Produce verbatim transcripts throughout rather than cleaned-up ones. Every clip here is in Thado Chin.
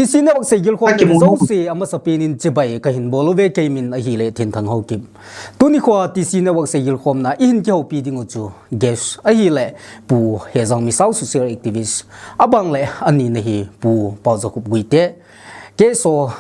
TC Network seigilkhomna jouse amasapen in chibai kahin bol uve, keimin ahile Thinthang Haokip. Tuni khoa TC Network seigilkhomna ihin kihoupi ding u chu guest ahile Pu Hejangmisao, social activist. Abang le anina hi Pu Paojakhup Guite, KSO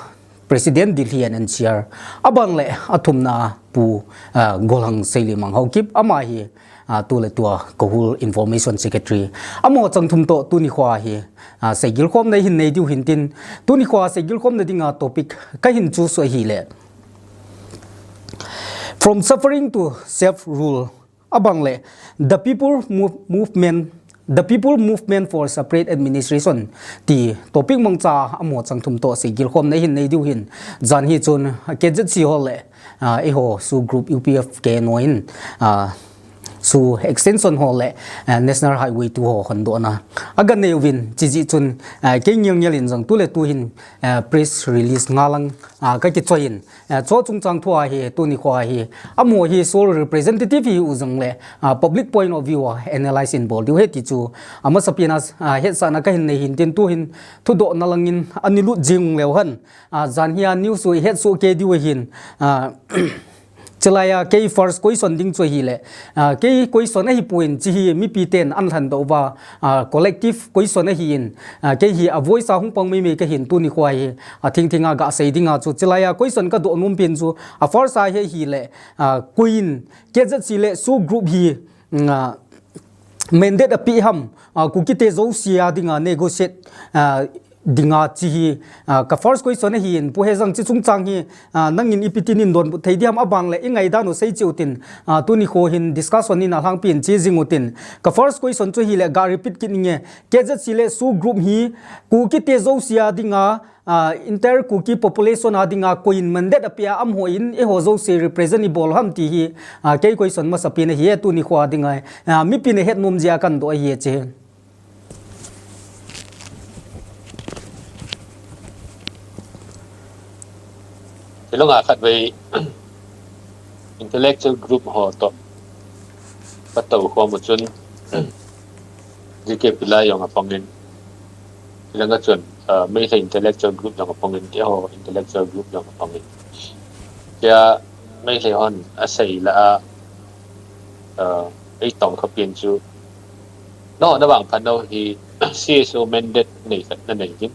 President Delhi and NCR. Abang le athumna Pu, ah, Golhang Seilimang Haokip, ama hi, ah, tuletua KOHUR Information Secretary. Amaho changthum toh tuni khoa hi, ah, seigilkhomna ihin nei diu hintin, tuni khoa seigilkhomna dinga topic kahin choose u ahile From Suffering to Self-Rule, abang le The People Mov-, Movement, The People Movement for Separate Administration ti topic mangcha amaho changthum toh seigilkhomna ihin nei diu hin. Jan hi chun KZC ho le, ah, eiho SoO group UPF KNO in, ah, SoO extension ho le, ah, National Highway two ho hondohna aga nei uvin, chujeh chun, ah, kei ngelngel in jong tuletu hin, ah, press release nga lang, ah, kakichoi in, ah, chu chungchang thua hi tuni khoa hi amaho hi sole representative hiu jongle, ah, public point of view a analyse in bol diu ahi ti chu amasapen a, ah, hetsahna kahin nei hintin, tuhin thudohna langin ani lut jing leu hen, ah, jan hia news u ihetsoh kei diu ahin, ah, chulai a kei first question ding chu ahile, ah, kei question ahipoi, hiche hi mipiten ana lhandoh uva, ah, collective question ahin, ah, kei hi a voice a hung pang maimai kahin, tuni khoa hi athingthing a gasei dinga chu chulai a question kadoh nom pen chu, a first a hi ahile, ah, koiin KZC le SoO group hi, mm, ah, mandate apeh ham, ah, Kukite jouse a dinga negotiate, ah, dinga, hiche hi, ah, ka first question ahin. Pu Hejang, hiche chungchang hi, ah, nangin ipi tin nadonbut thei diham, abang le ingaidan u seicheh utin, ah, tuni kho hin discussion in alhangpi in che jing utin. Ka first question chu ahile ga repeat kit inge, KZC le SoO group hi Kukite jouse a dinga, ah, entire Kuki population a dinga koiin mandate apeh a, amaho in eiho jouse represent ibol ham ti hi, ah, kei question masapen ahi e, tuni khoa dinga, ah, mipin ahet nom jeh a kadoh ahi e, hiche hi. Hilanga khatvei intellectual group ho toh katou khom u chun, GK Pillai jong apangin, hilanga chun, ah, Meitei intellectual group jong apangin, keiho intellectual group jong apangin. Tia Meitei hon asei lah a, ah, eitong kha pen chu, nangho navangphat nau hi CSO mandate nei khat nanei ding,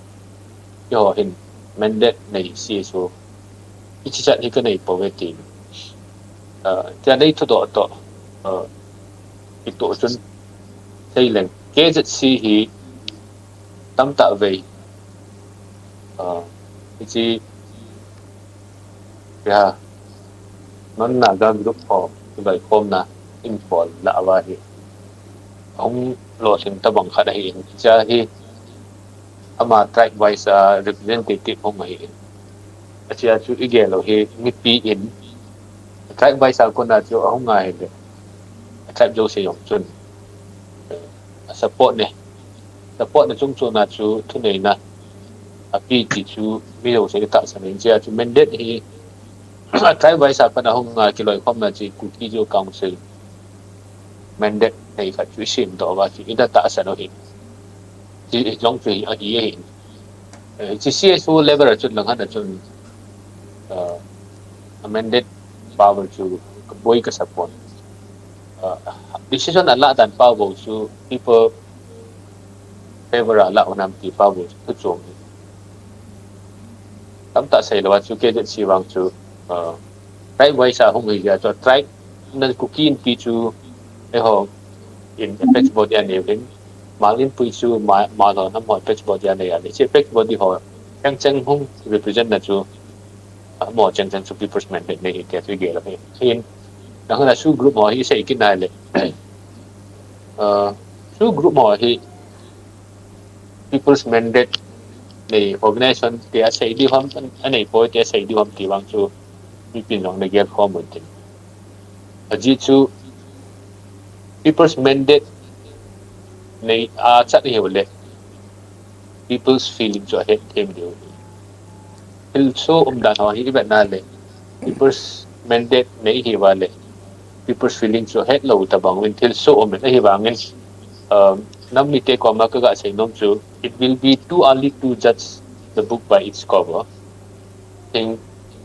keiho hin mandate nei CSO hichichat hi kanei pouve ti. Ah, tia nei thudoh toh, ah, kitoh chun, seileng, KZC hi tamtah vei, ah, hiche, tia, non Naga group ho kiloikhomna in bol lah uva hi ahung lolhing tobang khat ahin, hichea hi ama tribe wise a representative hung ahin. Achea chu igel u hi mipi in tribe wise a kona chu ahung ahile, tribe jouse jong chun, eh, support ne, support na chungchona chu thuneina ape ti chu mi jouse itahsan in, hichea chu mandate hi tribe wise a pat ahung a kiloikhomna chu Kuki Zo Council mandate nei khat chu isemdoh uva chu ina tahsan u hi, ti jong chu ahi ahi. Eh, hiche CSO level a chun langkhat a chun, ah, a mandate power chu kaboi kasa pon. Ah, decision alah dan power chu people favor a alah u nam ti power chu thuchom hi. Tamtah seilou a chu KZC vang chu, ah, tribe wise a hung ahijeh a chu tribe na Kuki Inpi chu eiho in apex body anei uvin, Hmar Inpi chu Hmar, Hmar ho nam ho apex body anei a, hiche apex body ho chengcheng hung represent na chu, ah, amaho chengcheng chu people's mandate nei hi tia chu igel u ahi. Hin, nangho na SoO group ho hi sei kit nale, ah, SoO group ho hi people's mandate nei, organization tia sei diu ham, anei poi tia sei diu ham ti vang chu mipin jong nagel khom un tin. Ajeh chu people's mandate nei a chat hiu le people's feeling chu ahet them diu. Thilsoh umdan ho hi ivet nale, people's mandate nei hiuva le people's feeling chu ahet lou tobang uvin thilsoh um in, ahivangin, um, nam mite koma kaga sei nom chu, it will be too early to judge the book by its cover. Thing,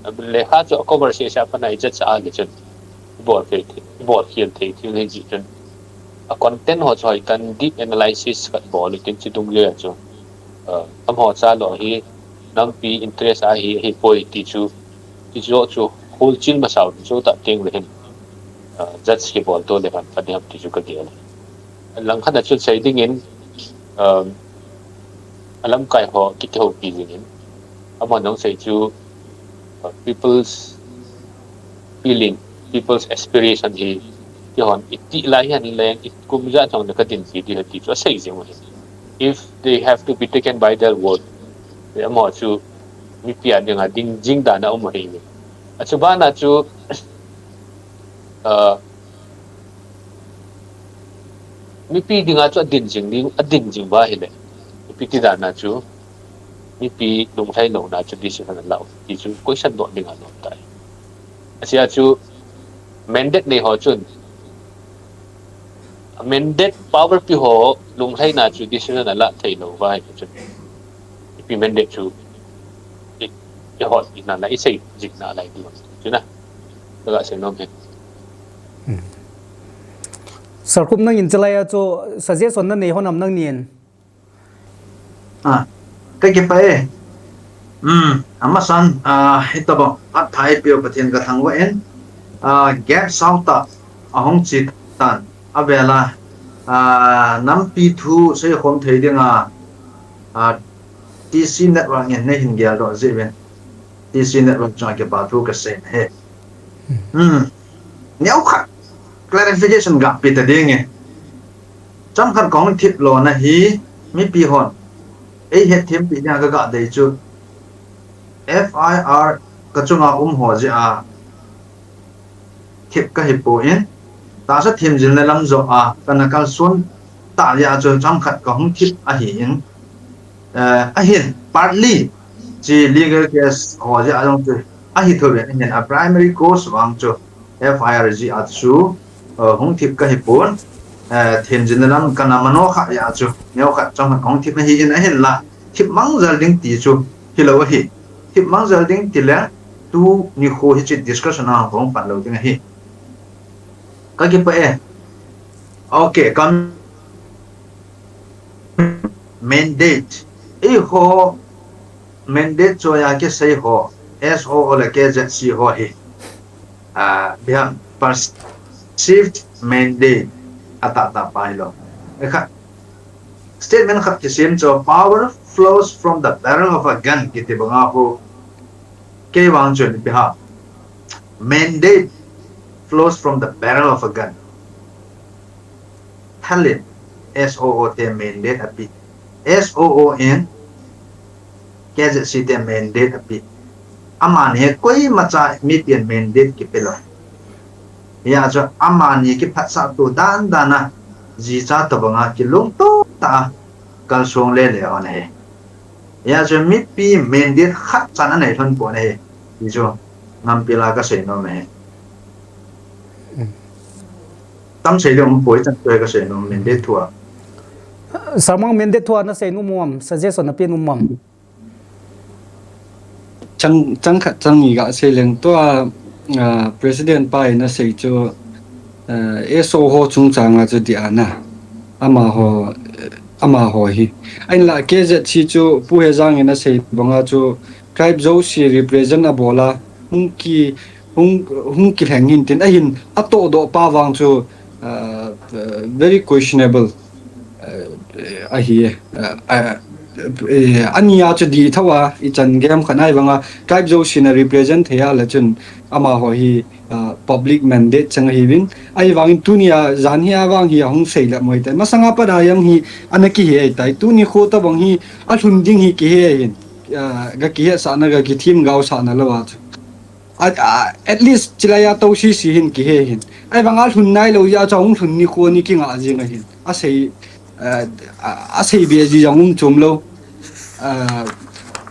lekha chu a cover seh seh a pat a i judge a le chun, i bol thei, i bol khel thei thil hi jeh chun, a content ho chu hoitah in deep analysis khat bol u tin chu dung le chu, uh, amaho cha lo hi nampi interest a hi, hi poi ti chu, ti chu chu hol chil masa u chu ta teng le hin, uh, judge kibol to le khan pha ding ham ti chu ka gel. Langkhat a chun sei dingin, um, a lamkai ho kihoupi dingin, amahon ahung sei chu, uh, people's feeling, people's aspiration hi, kihon i ti lai hihen leng, i kum ijat chang le ka dinpi ding ahi ti chu asei jing u ahi. If they have to be taken by their word, le amaho chu mipi a dinga ding jing dan a um ahi. A chu ban a chu, uh, mipi dinga chu a din jing ding, a din jing ba hile, mipi ti dan a chu, mipi lunglhai louna chu decision a la u ti chu question doh ding a nom tai. A sia chu mandate nei ho chun, mandate power pi ho lunglhaina chu decision a la thei lou va hi chu, mipi mandate chu i, i hot i na la i sei jing na lai ding chu na. Ka ga sei nom hi. Sir Khup, nangin chalai a chu suggestion na nei hon am nangnin? Ah, ka kipah e. Hmm, amasan, ah, hitobang phatthei peu Pathen ka thangvah in, ah, gap sau tah ahung chi tan, avel a, ah, nampi thu seikhom thei dinga, ah, T C Network in nei hin geldoh jeh uvin, T C Network chunga kipa thu ka sei ahi. Hmm. Neokhat clarification ga pe ta ding e. Chomkhat kahung thip lona hi mipi hon ei hetthem pi dinga ka ga dei chu, F I R ka chunga um ho jeh a thip ka hi poi, tahsa themjilna lam joh a kana kalson tah jeh a chu chomkhat kahung thip ahin, eh, ahin partly chi legal case ho jeh a jong chu ahi thou ve, ahin a primary cause vang chu F I R jeh a chu, eh, hung thip ka hi pon, eh, themjilna lam kana mano kha jeh a chu neokhat chomkhat kahung thip ahin, ahinla thip mang jel ding ti chu hilou ahi. Thip mang jel ding ti le tuni kho hiche discussion a kahung pan lou ding ahi. Ka kipah e. Okay, kam mandate. Eiho mandate chu a kisei ho, S O O le K Z C ho hi, ah, ipi ham, perceived mandate atahtah pa hilou. Kha, statement khat kisem chu, "Power flows from the barrel of a gun," kiti banga ho. Kei vang chun ipi ham, mandate flows from the barrel of a gun. Thalin S O O te mandate ape, S O O in K Z C te mandate ape. Amani koimacha mipi in mandate kipe lou. Hijeh chun amani kiphatsah to dan dan a, jicha tobanga kilungto tah a kalsong lele hon ahi. Hijeh chun mipi mandate khat chan anei lhon pon ahi, ti chu ngampi la ka sei nom ahi. Tam sei ding um poi, chan chu ka sei nom, mandate thu a. Sir Mang, mandate thu a na sei nom um am, suggestion na pe nom um am? Chang, chang khat chang ni ga sei leng, tua, ah, President pa in asei chu, ah, S O O ho chungchang a chu dia na, amaho, amaho hi. Ahinla K Z C chu Pu Hejang in asei banga chu tribe jouse represent abol a, hung ki, hung, hung kilheng hin tin, ahin atohdoh pa vang chu, ah, very questionable, ah, ahi e. Ah, ah, eh, ani a chu dih thou a, ichan gei ham khat ahi vanga, tribe jouse na represent thei a le chun amaho hi, ah, public mandate chang ahiuvin. Ahivangin tunia jan hi a vang hi ahung sei le moi tai. Masanga pat a jong hi ana kihe tai. Tuni kho tobang hi alhun ding hi kihe ahin. Ah, ga kihetsahna, ga kithemgaosahna lou a chu. A, a, at least chilai a tou sisi hin kihe ahin. Ahivanga lhun nailou jeh a chu ahung lhun nikho ni kingah jing ahin. Asei, ah, a, asei be ji jong um chom lou. Ah,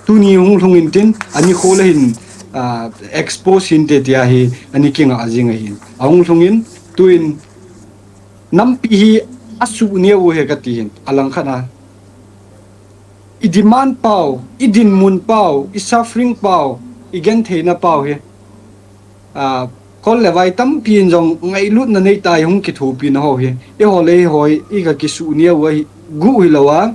tuni hung lhung in tin, ani kho le hin, ah, expose hinte tia hi, ani kingah jing ahin. Ahung lhung in, tuin, nampi hi asuh neo u ahi kati hin, alangkhat a. I demand pau, i dinmun pau, i suffering pau, i gentheina pau hi, ah, kol le vai tampi in jong ngailutna nei tai hung kithopi na ho hi. Eiho le eiho i ka kisu nia u ahi, gu hi lo a.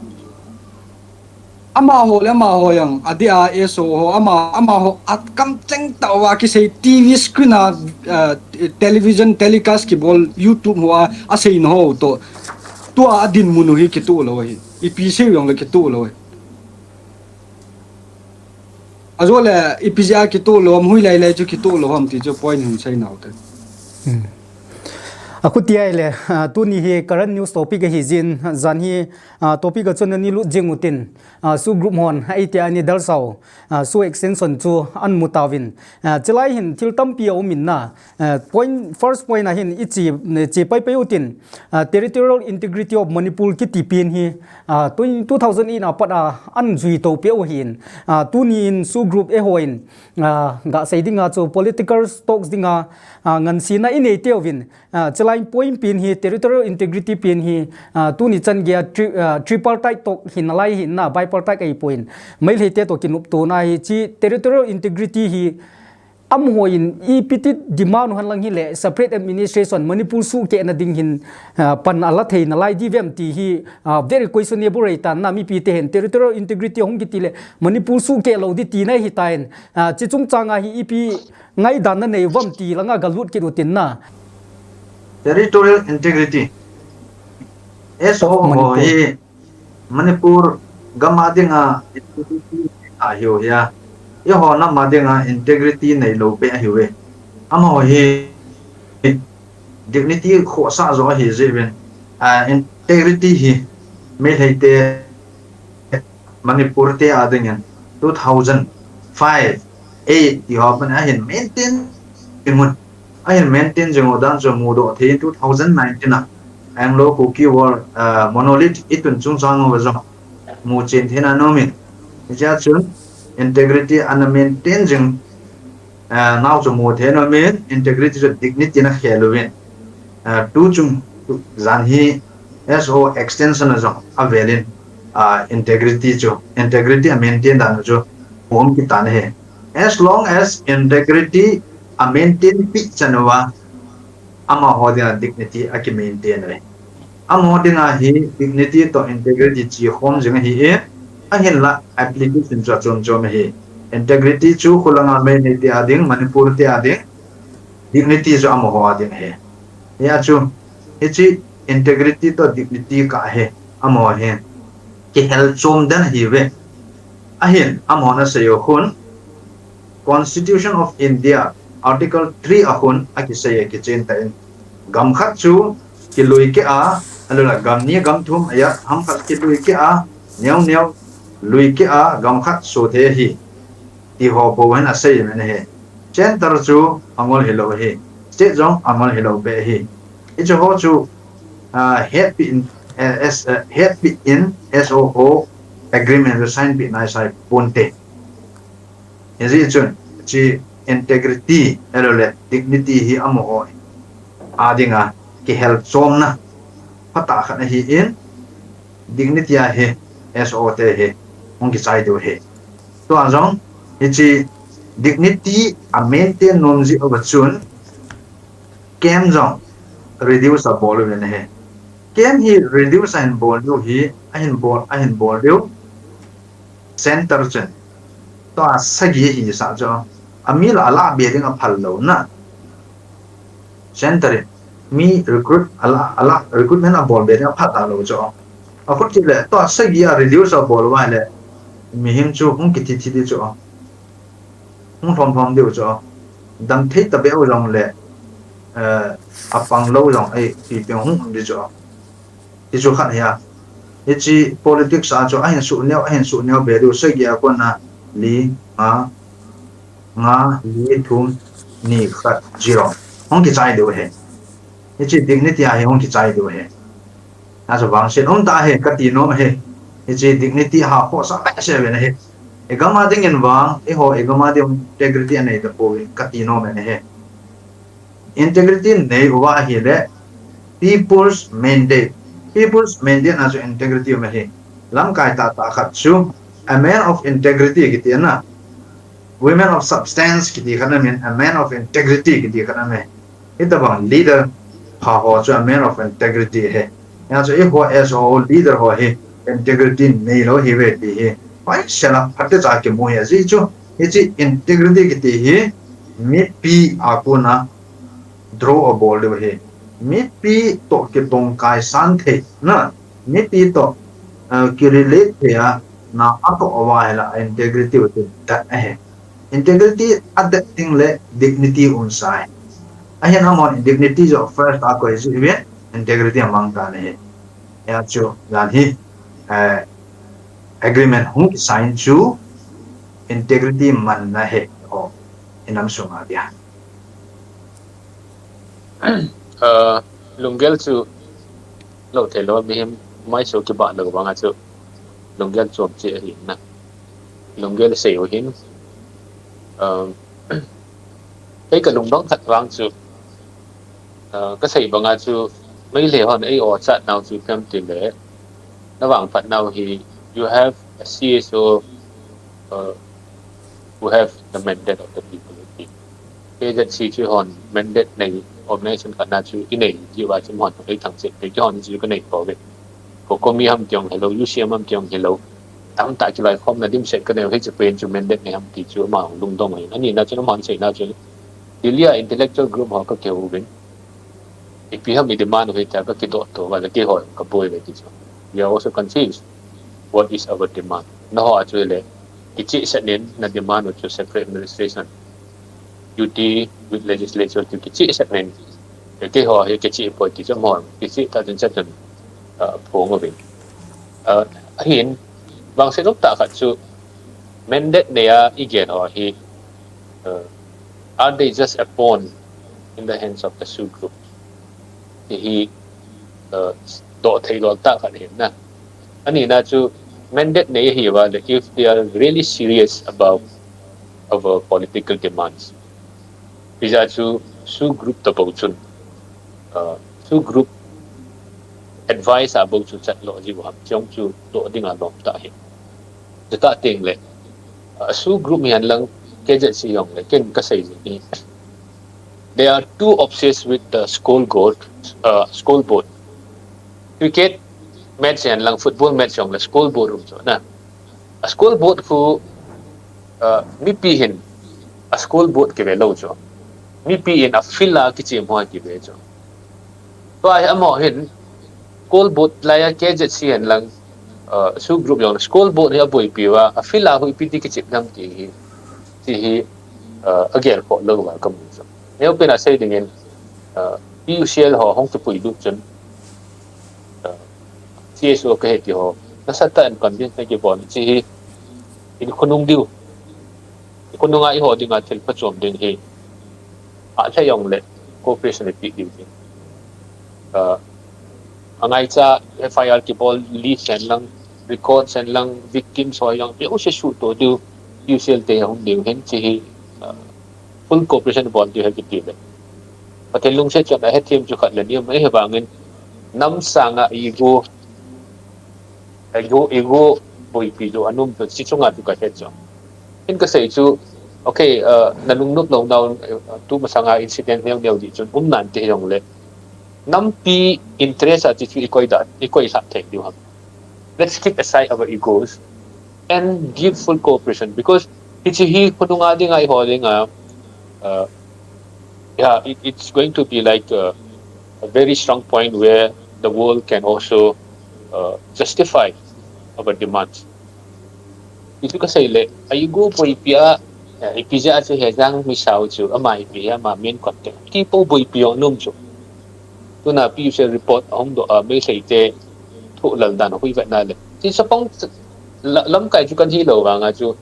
Amaho le amaho jong, a dia S O ho, ama, amaho a kam cheng tah uva kisei T V screen a, ah, television telecast kibol YouTube ho a, a sei na ho to. Tua a dinmun u hi kitoh lo ahi. Ipi sei jong le kitoh lo ahi. Ajo le ipi jeh a kitoh lo ham, hoilai lai chu kitoh lo ham ti chu point hin sei nau te. Hmm. A khuti ai le, ah, tuni hi current news topic ahi jin, jan hi, ah, topic a chun ani lut jing utin, ah, SoO group hon, ah, iti ani dalsau, ah, SoO extension chu an mu tauvin. Ah, chulai hin thil tampi a um in na, ah, point, first point a hin i chi, chi pai pai utin, ah, territorial integrity of Manipur kiti pen hi, ah, tun two thousand eight a pat a an jui to pe u hin, ah, tuni in SoO group eiho in, ah, ga sei ding a chu political talks ding a, ah, ngansena i nei teuvin, ah, chulai point pen hi, territorial integrity pen hi, ah, tuni chan gei a tri-, ah, tripartite talk hi nalai hi na, bipartite ahi poi. Meitei te to kinop to na hi chi territorial integrity hi amaho in ipi ti demand u hen lang hile separate administration Manipur sukeh na ding hin, ah, pan ala thei nalai di vem ti hi, ah, very questionable rei tan na mipi te hin territorial integrity hung kiti le Manipur sukeh lo di ti na hi tan, ah, chi chungchang a hi ipi ngaidan na nei u vem ti langa ga lut kit utin na. Territorial integrity. S O ho Manipur. Hi Manipur gam a dinga integrity a hiu hia. Eiho nam a dinga integrity nei lo pe ahiu ve. Amaho hi dignity khohsah jo ahi jeh uvin. Ah, integrity hi Meitei te Manipur te a dingin two thousand five, eight ti ho pan ahin maintain jing un. Ahin maintain jing u dan chu mudoh thei in two thousand nineteen a Anglo-Kuki War, ah, monolith itun chungchang uva jong muchen theina anom in. Hichea chun integrity ana maintain jing, ah, nau chu mu thei anom in, integrity chu dignity na khel uvin. Ah, tu chung tu jan hi S O extension a jong avel in, ah, integrity chu, integrity a maintain dan chu um kitan ahi. As long as integrity a maintain pi chan uva, amaho dinga dignity a ki maintain ahi. Amaho dinga hi dignity to integrity chi khom jing ahi e, ahinla application chu achom chom ahi. Integrity chu khulanga Meitei te a ding, Manipur te a ding, dignity chu amaho a ding ahi. Hia chu, hichi integrity to dignity kah hi, amaho hi kihel chom den ahi ve. Ahin, amahon asei u khun, Constitution of India, Article three a khun, akisei e kichen tah in. Gam khat chu kilui keh a, alula gam ni gam thum a, ham khat kilui keh a, neo neo lui keh a, gam khat so thei ahi. Ti ho bou hin asei men ahi. Center chu angol hilou ahi. State jong angol hilou beh ahi. Hichu ho chu, ah, hetpi in, eh, S, eh, hetpi in S O O agreement chu sign pi nai sai ponte. Hijeh chun, chi integrity, ahilou le dignity hi amaho a dinga kihel chomna phatah khat ahi in, dignity a hi S O O te hi hung kichai diu ahi. Tua jong, hichi dignity a maintain nom jeh uva chun, camp jong reduce abol uvin ahi. Camp hi reduce ahin bol diu hi, ahin bol, ahin bol diu. Center chun. Tua sagi hisah chu. Ami la ala be ding aphal lou na. Center in. Mi recruit ala, ala recruitment abol be ding aphal talou chu. Akhut kit le, tua sagi a reduce abol uva le. Mihem chu hung kithi thi di chu. Hung lhom lhom diu chu. Dam thei tabeh u jong le, eh, apang lou jong, eh, pi pi hung um di chu. Hichu khat ahi a. Hichi politics a chu ahin suh neo, ahin suh neo be diu sagi a kona li, nga, nga, li, thum, ni, khat, zero. Hung kichai diu ahi. Hichi dignity a hi hung kichai diu ahi. Achu vangset um tah ahi, kati nom ahi. Hichi dignity ha khohsah behseh uvin ahi. Igam a dingin vang, eiho igam a ding integrity anei tapouvin, kati nom in ahi. Integrity nei uva ahile, people's mandate. People's mandate a chu integrity um ahi. Lamkai tahtah khat chu a man of integrity kiti na, women of substance kiti khat na min, a man of integrity kiti khat na min. Hitabang leader pha ho chu a man of integrity ahi. Hijeh chun eiho S O leader ho hi integrity neilou ahiuve ti hi hoisela phatecha kimu ahi. Ajeh chu hiche integrity kiti hi mipi a kona draw abol diu ahi. Mipi toh kitongkai san thei na, mipi toh ki relate thei a na atoh uva ahile integrity u chu adet ahi. Integrity adet teng le dignity um sai. Ahin amahon dignity joh first a koi jiuve, integrity amang tan ahi. Hijeh chun jan hi agreement hung kisign chu integrity manna ahi. O, inam sunga dia. Lunggel chu lou theilou, mihem maiso kibah lou vanga chu lunggel chom cheh ahi na. Lunggel sei u hin, kei kalungdong khat vang chu, kasei banga chu Meitei hon ei ochat nau chu ipi ham tile, navangphat nau hi, you have a C S O who have the mandate of the people. K Z C chu hon mandate nei, organisation khat na chu inei jiuva chu hon ei thangchet te, kihon chu kanei pouve. COCOMI ham ti jong hilou, U C M ham ti jong hilou, tamtah kiloikhomna dimset kanei u, hiche pen chu mandate nei ham ti chu ama lungdong ahi. Anina chu amahon seina chu, Delhi a intellectual group ho kakihouvin, ipi ham i demand u hitia kakidoh to uva le keiho kaboi uve ti chu. We are also confused what is our demand. Nangho a chu le kichehsel in na demand u chu separate administration, U T with legislature chu kichehsel in, keiho hi kicheh poi ti chu amahon kicheh tah chun chun phong uvin. Ahin, vangset umtah khat chu mandate nei a igel ho hi, are they just a pawn in the hands of the SoO group? Ti hi doh thei lou tah khat ahi na. Anina chu mandate nei ahiuva le, if they are really serious about our political demands, hijeh chu SoO group tobang chun, SoO group advice a bou chu chat lou jiu ham ti jong chu doh dinga lom tah ahi. Chutah tengle, SoO group hihen lang, K Z C hijongle, ken kasei jing hi, they are too obsessed with the scoreboard. Cricket match hihen lang, football match hijongle scoreboard um chu na. A scoreboard khu mipi hin a scoreboard kive lou chu, mipi in a field a kichem ho kive chu. Tua hi amaho hin scoreboard laiya K Z C hihen lang, SoO group jong scoreboard hi aboipi uva, a field a khu ipi ti kichep ding ham ti hi, ti hi agel khoh lou uva kamu chu. Neopen a sei dingin, P U C L ho hung kipuilut chun, C S O kahi ti ho nasatah in convince nakibol, hiche hi ikhonung diu, ikhonunga eiho dinga thil phachom ding hi, alhai jongle cooperation ipeh diu ding. Angaicha F I R kibol list hihen lang, records hihen lang, victims ho jong jouse suhtoh diu, P U C L te hung diu hin, hiche hi full cooperation bol diu ahi kiti le, Pathen lungset chun ahethem chu khat le ni um ahi vangin, nam sanga ego, ego, ego boipi chu anom chu, hiche chunga chu kahet chu. Hin kasei chu, okay, nalungnop lounau, tumasanga incident neo neo dih chun um nante hijongle, nampi interest a hiche chu ikoi lhah thei diu ham? Let's keep aside our egos and give full cooperation, because hiche hi khonunga dinga, eiho dinga, yeah, it, it's going to be like a, a very strong point where the world can also justify our demands. Hichu kasei le, a ego boipi a, ipi jeh a chu Hejang Misao chu ama ipi hi ama main contact ti pou boipi jong anom chu. Tuna P U C L report ahung doh a, Meiteite thohlal dan hui vetna le, hiche chapang lamkai chu kan hilou vanga chu,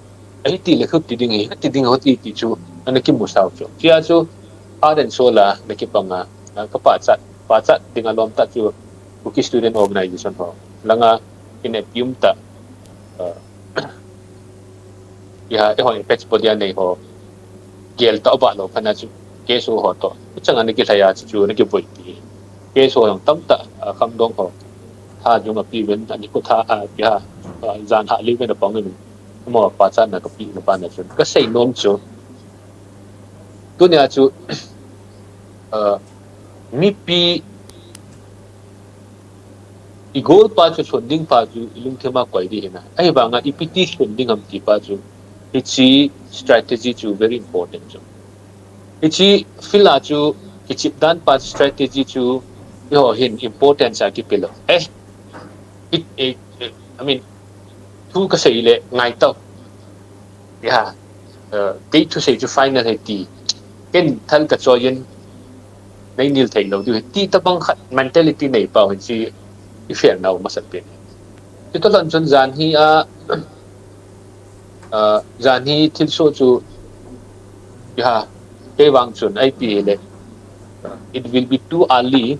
ahiti le huti ding hi, huti ding huti ti chu ana kimusao chu. Hichea chu heart and soul a nakipanga, kapachat, pachat dinga lomtah chu Kuki Student Organisation ho langa ineppi umtah, eiho apex body a nei ho, geltoh bah lou phatna chu K S O ho toh ichang ana kilhai a chu, chu ana kiboipi. K S O jong tamtah, khangdong ho, tha jong apeuvin, ani khu tha a, ipi ham, Jan hah leu vena pang in, amaho pachatna kapi na pa na chun kasei nom chu, tunia chu, uh, mipi i goal pa chu, lhun ding pa chu i lungthim a koi ding hina. Ahivanga ipi ti lhun ding ham ti pa chu, hiche strategy chu very important chu. Hiche field a chu kichep dan pa strategy chu eiho hin importance a kipe lou. Eh, it, it, it, I mean, thu kasei le ngai tau. Ya, uh, kei thusei chu final ahi ti. Ken thal kachoi in nei nil thei lou diu ahi ti tabang khat mentality nei pau hin hiche i fail nau masapen. Chutoh lhon chun jan hi a, uh, jan hi thilsoh chu, ya, kei vang chun ipi le, uh, it will be too early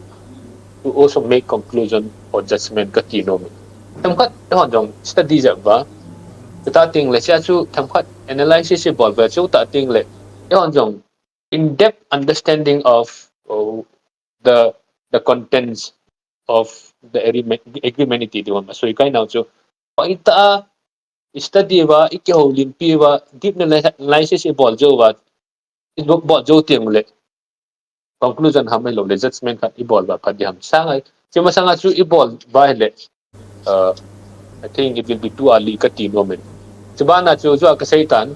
to also make conclusion or judgment kati nom in. Themkhat eihon jong study jep uva, chuta teng le hichea chu themkhat analysis ibol uva, chuta teng le eihon jong in-depth understanding of, oh, the, the contents of the agreement, agreement iti diu ham. Asui kai nau chu, hoitah a i study uva, i kihoulimpi uva, deep analysis ibol jou uva, ibol jou teng le conclusion ham ahilou le judgment khat ibol uva pha ding ham. Sangai, hiche masanga chu ibol uva ahile, uh, I think it will be too early kati nom in. Chubana chu, chu a kasei tan,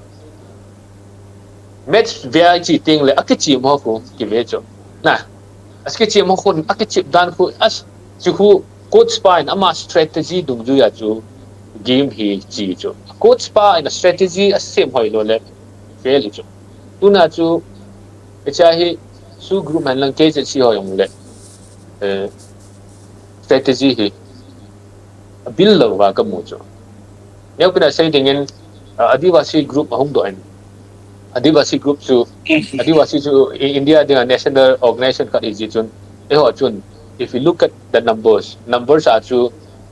match vea ichi teng le akichem ho khu kive chu. Na, akichem ho khun, akichep dan khu, as, chu khu coach pa in ama strategy dungjuia chu game hi chi chu. Coach pa in a strategy asem hoi lou le fail hi chu. Tuna chu, hichea hi, SoO group hen lang K Z C ho jong le, eh, strategy hi abil lou uva kamu chu. Neokhat a sei dingin, uh, Adivasi group ahung doh in. Adivasi group chu, Adivasi chu i-, India dinga national organization khat ahi jeh chun, eiho chun, if you look at the numbers, numbers a chu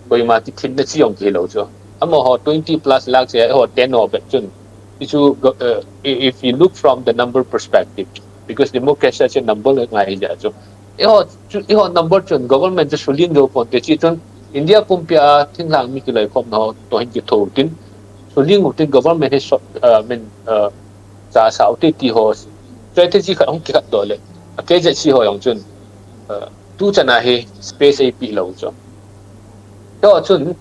koima tithinna chi jong kihi lou chu. Amaho twenty plus lakh che, eiho ten ho bep chun. Hichu, uh, i-, if you look from the number perspective, because democracy chu number ngai ahi jeh chun. Eiho chu, eiho number chun government chu suling jou ponte, hiche chun India pumpia thinglhang mi kiloikhomna ho toh hin kithou tin, suling u tin government hi sot, uh, min, uh, cha sao te ti ho strategy khat hung kikhat doh le, a K Z C ho jong chun, uh, tuchan a hi space eipeh lou chu. Toh chun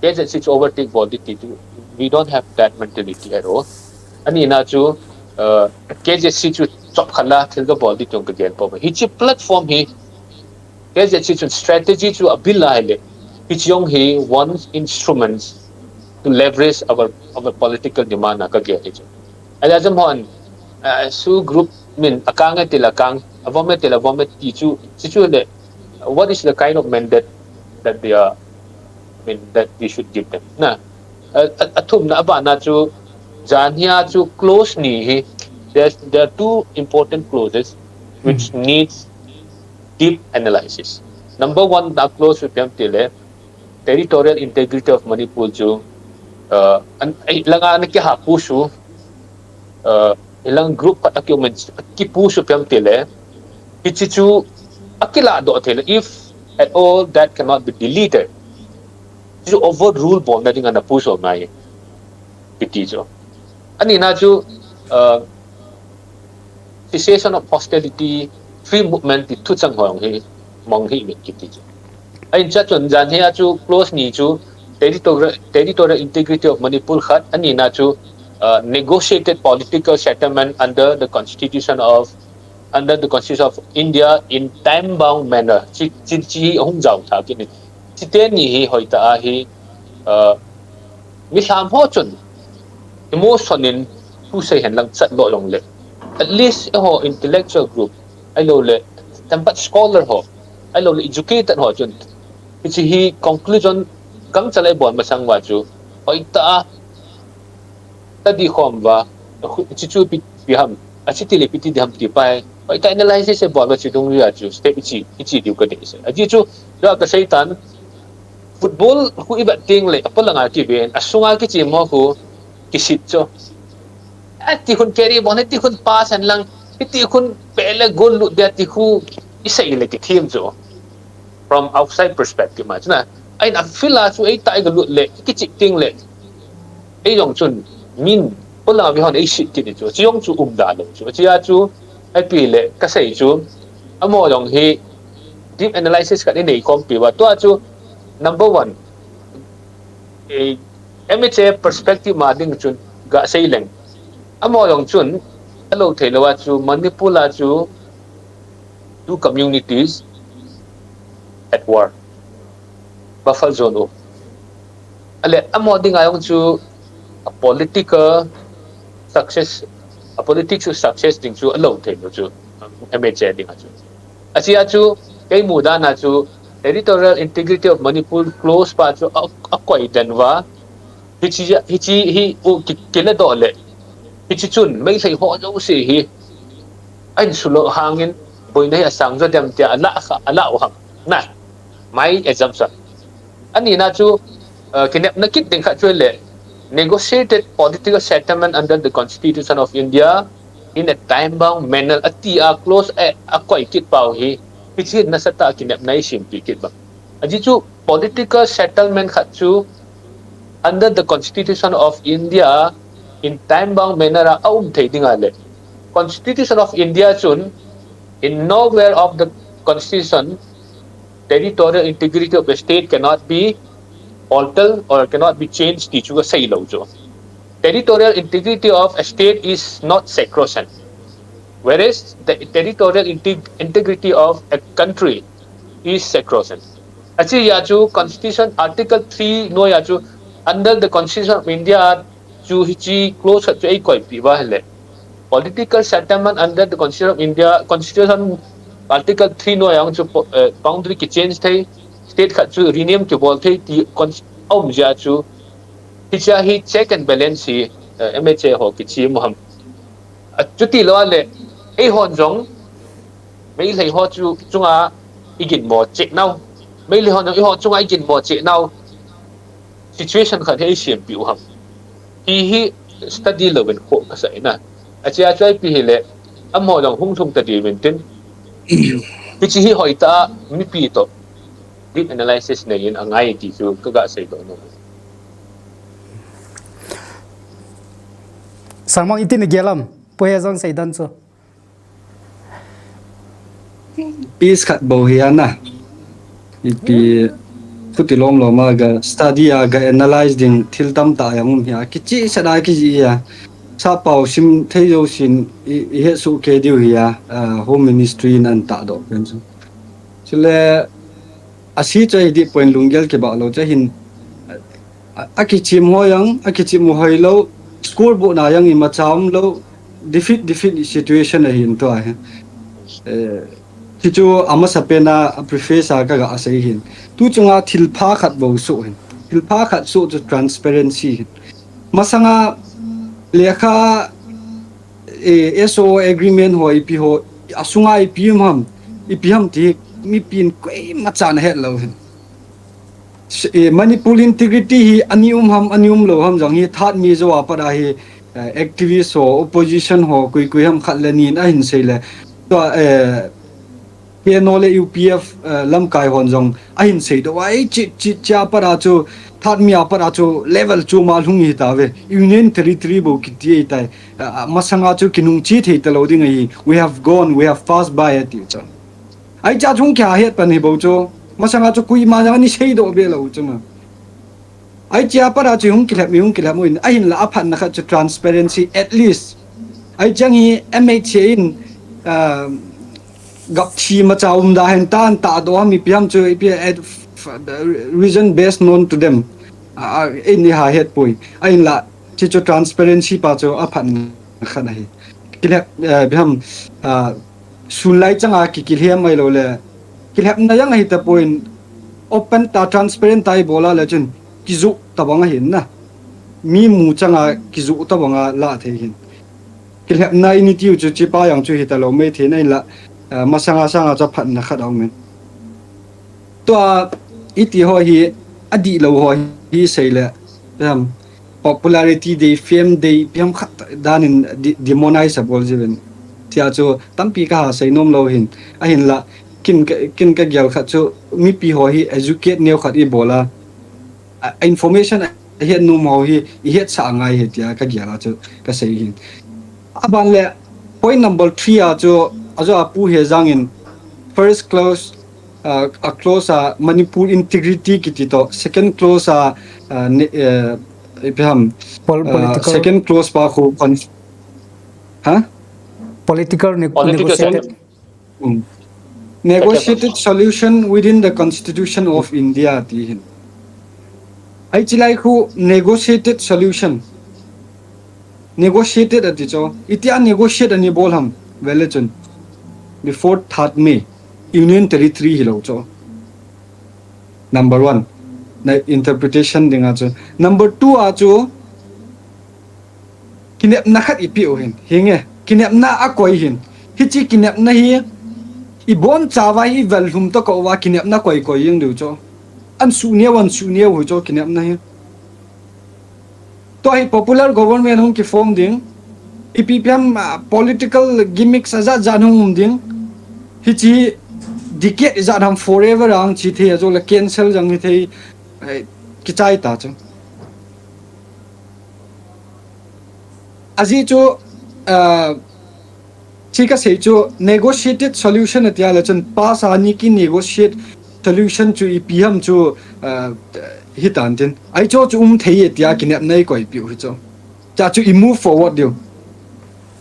K Z C chu overtake bol ding ti chu, we don't have that mentality at all. Anina chu, uh, K Z C chu chop khat la thil kabol ding ti jong kagel poi. Hiche platform hi, K Z C chun strategy chu abil a ahile, hiche jong hi one instrument to leverage our, our political demand a kagel hi chu. Ahile ajam hon, uh, SoO group min akang e til akang, avom e til avom e ti chu, chu chu le, what is the kind of mandate that they are, I mean, that we should give them? Na, a, a, athumna abana chu, jan hia chu clause ni hi, there's, there are two important clauses which needs deep analysis. Number one, the clause chu ipi ham tile, territorial integrity of Manipur chu, uh, an, eh, langa ana kiha push u, uh, hilang group khat akium in, kipush u ipi ham tile, hiche chu akiladoh thei le, if at all that cannot be deleted, chu overrule bolna dinga ana push u ngai, kiti chu. Anina chu, uh, cessation of hostility, free movement ti thuchang ho jong hi mang hih in kiti chu. Ahin cha chun jan hia chu clause ni chu territorial, territorial integrity of Manipur khat, anina chu, uh, negotiated political settlement under the constitution of, under the constitution of India in time bound manner. Chi, chi, chi ahung jao tha kini. Chite ni hi hoitah a hi, uh, mi lham ho chun emotion in thusei hen lang chat lou jongle, at least eiho intellectual group, ahilou le tempat scholar ho, ahilou le educated ho chun, hiche hi conclusion gangchal a ibol masang uva chu, hoitah a study khom uva, chu chu ipi, ipi ham, achi ti le ipi ti ding ham ti pa hi, hoitah analysis ibol uva chu dungjuia chu step ichi, ichi diu kadei se. Ajeh chu, ja kasei tan, football khu ivet teng le, apolanga kiven, asunga kichem ho khu, kisit chu. Ati khun carry bol, ati khun pass hen lang, ati khun pele goal lut dia ti khu, isei le kithem chu. From outside perspective ma chu na. Ahin a field a chu eita iga lut le, kichip ting le, ei jong chun, min, polang a vi hon ei sit kit chu, chi jong chu umda lou chu, chia chu, ipi le, kasei chu, amaho jong hi, deep analysis khat inei khompi uva, tua chu, number one, eh, M H A perspective ma ding chun, gasei leng. Amaho jong chun, alou thei lou a chu, Manipur a chu, two communities at war. Buffer zone u. Ale, amaho dinga jong chu a political success, a politics chu success ding chu alou thei lou chu, M H A dinga chu. Achia chu, kei mudan a chu, territorial integrity of Manipur clause pa chu a, akoi den uva, hichi, hichi hi u ki, kiledoh le, hichi chun, Meitei ho jouse hi, ahin sulo hangin, boina hi asang jo dem tia, ala kha, ala u hang. Na, my assumption. Anina chu, uh, kinepna kit ding khat chu le, negotiated political settlement under the Constitution of India in a time-bound manner, ati a clause a, akoi kit pau hi, hichi nasatah a kinepna isimpi kit bang. Aji chu political settlement khat chu under the Constitution of India in time-bound manner a aum thei dinga le. Constitution of India chun in nowhere of the Constitution territorial integrity of a state cannot be altered or cannot be changed ti chu kasei lou chu. Territorial integrity of a state is not sacrosanct, whereas the territorial integ- integrity of a country is sacrosanct. Achia chu Constitution Article three noiya chu under the Constitution of India chu hichi clause khat chu eikoipi uva hile. Political settlement under the Constitution of India, Constitution Article three noiya chu po- eh, boundary kichange thei, state khat chu rename kibol thei ti con- aum jeh chu. Hichia hi check and balance hi, eh, M H A ho kichi mu ham. A, chuti lou a le, eihon jong, Meitei ho chu chunga iginmo cheh nau. Meitei hon jong eiho chunga iginmo cheh nau. Situation khat hi eisiampi u ham. Hi hi study louvin kho kasah ina. Achia chu ipi hile, amaho jong hung lhung ta diuvin tin. Hichi hi hoitah a mipi toh deep analysis neiyin angai ti chu kaga seidoh nom. Sangmang iti nagel am, Pu Hejong seidan chu. Piece khat bou hi ana. Ipi khuti lom lom a ga study a ga analyze ding thil tamtah jong um hi a. Kichehsah a kijih hi a. Sappao sim thei jousen i, ihet soh kei diu hi a, ah, Home Ministry in ana tahdoh pen chu. Chule, ase chu hidih poi in lunggel kibah lou chu ahin, a, akichem ho jong, akichem u hoilou, scoreboard na jong imacha umlou, defeat, defeat situation ahin tua hi. Eh, hichu amasapen a, a preface a kaga sei hin. Tu chunga thilpha khat bou soh hin. Thilpha khat soh chu transparency hin. Masanga lekha, eh, S O O agreement ho ipi ho, asunga ipi um ham, ipi ham ti mipin koimachan ahet lou hin. S- eh, Manipur integrity hi ani um ham, ani umlou ham jong hi that mi jou a pat a hi, eh, activist ho, opposition ho, koi koi ham khat le ni in ahin sei le. Tua, eh, K N O le U P F, eh, lamkai hon jong ahin seidoh a, ei, chi, chi, chia pat a chu, that mi a pat a chu level chu ma lhung hi tave. Union Territory bou kiti ahitai. Ah, masanga chu kinungche thei talou ding ahi. We have gone, we have passed by ati chu. Ahi chia chu hung kihet pan hi bou chu. Masanga chu koima jong ani seidoh be lou chu ma. Ahi chia pat a chu hung kilhep mi hung kilhep u in, ahinla aphatna khat chu transparency at least. Ahi chang hi M H A in, ah, gapthi macha umda hen tan tahdoh ham ipi ham chu ipi at f- f- reason best known to them. Ah, ah, in iha het poi. Ahinla, chi chu transparency pa chu aphatna khat ahi. Kilhep, eh, ipi ham, ah, sunlai changa ki, kilhem ahilou le, kilhepna jong ahi tapoi in, open ta, transparent ta ibol a le chun, kijoh tabang ahin na. Mi mu changa kijoh tabang a la thei hin. Kilhepna ini tiu chu chipa jong chu hitalou mai thei na in la, eh, masanga sanga chu aphatna khat aum in. Tua iti ho hi, adihlou ho hi sei le, em, popularity dei, fame dei, ipi ham khat dan in de- demonize abol jiuvin. Tia chu tampi kaha sei nom lou hin. Ahinla, kin ka, kin ka gel khat chu mipi ho hi educate neo khat i bol a, a, information a het nom ho hi i hetsah ngai hi tia ka gel a chu ka sei hin. Aban le point number three a chu ajo a Pu Hejang in first clause, uh, a clause a Manipur integrity kiti to, second clause a, uh, ne, uh, ipi ham, Pol- uh, political second clause pa khu con- ha? political ne- Political negotiated. side. Mm. Negotiated solution within the Constitution of India ti hin. Ai chilai khu negotiated solution. Negotiated ati cho. Itia negotiate ani bol ham. Vele chun. Before third May. Union Territory hi lo cho. Number one. Na interpretation ding a chu. Number two a chu. Kinepna khat i piu hin. Hinge. Kinepna a koi hin. Hichi kinepna hi. I bon chawa hi vel hum to ko wa kinepna koi koi ying diu cho. An su neo, an su neo hu cho kinepna hi. To hi popular government hung ki form ding. Ipi piam, ah, political gimmicks a zat zat hung um ding. Hichi decade zat ham forever ang chi thei a zo le cancel jang hi thei, eh, kichai ta chu. Aji chu, ah, chi ka sei chu negotiated solution atia le chun pass a ni ki negotiate solution chu ipi ham chu, ah, hi tan tin. Ai cho chu um thei e tia kinepna i koi piu hi cho. Cha chu i move forward diu.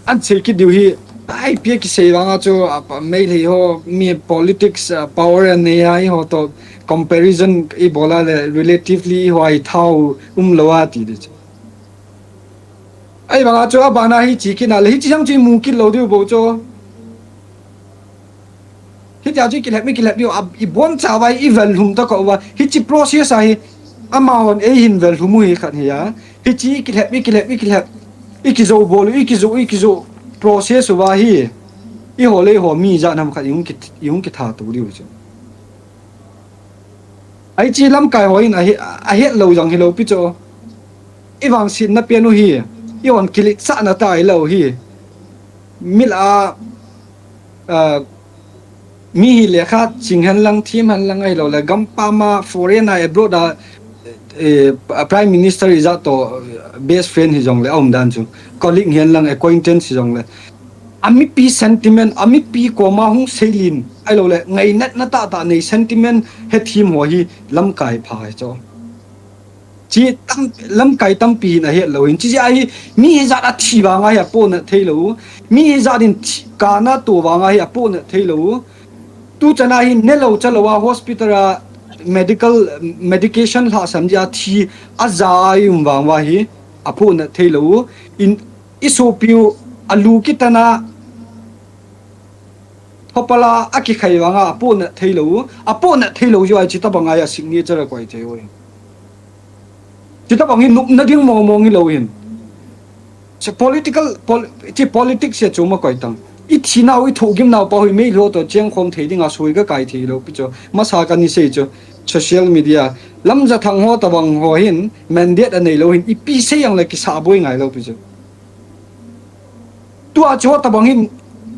An sei ki diu hi, ai pia ki sei vang a chu, a, pa- mei lei ho, mi politics, a, power a nei ai ho to comparison i bola le relatively i ho ai thau um lo a ti de chu. Ai vang a chu a bana hi chi ki na le hi chi sang chi mu ki lo diu bo cho. Hitia chu i kilhep, i kilhep diu, a, i bon chawa, i vel hum ta ko wa. Hichi process a hi, ama hon ei hin vel hum u hi khat hi a. Hichi i kilhep, i kilhep, i kilhep. I kizo bol u, i kizo, i kizo process u wa hi. I ho le i ho mi ja nam khat i hung ki, i hung kitha tu diu chu. Ai chi lamkai ho in a he, a het lo jang hi lo pi cho. I vang sin na pian u hi. I hon kilit sa na tai lo hi. Mil a, a, mi hi le kha ching hen lang, thim hen lang ai lo le, gam pa ma foreign a abroad a, eh, Prime Minister i ja to, eh, best friend hi jong le, a um dan chu. Colleague hen lang, acquaintance hi jong le. A mipi sentiment, a mipi ko ma hung seilin, ai lo le, ngai nat na ta ta nei sentiment he thim ho hi lamkai pha hi cho. Chi tam, lamkai tampi hin a het lo hin. Chi a hi, mi hi jat a thi vang a hi a po na thei lo. Mi hi jat in thi, ka na to vang a hi a po na thei lo. Tu chana hi ne lo cha lo a hospital a medical, medication hla sam ja thi a ja a i um vang wa hi a po na thei lo. In, i sopiu a lu kitana thopala a kikhai vang a a po na thei lo. A po na thei lo jo a chi ta bang a ya signature a koi thei oi. Chi ta bang hi nup na ding mo mo ngi lo hin. Chi political, pol-, chi politics ya chu ma koi tang. I thi nau, i thu gim nau pa hui mei lo to cheng khom thei ding a sui ka kai thei lo pi cho. Masa ka ni sei cho. Social media. Lamjathang ho ta bang ho hin, mandate a nei lo hin, i pi sei yang le kisa boi ngai lo pi cho. Tua chu ta bang hin,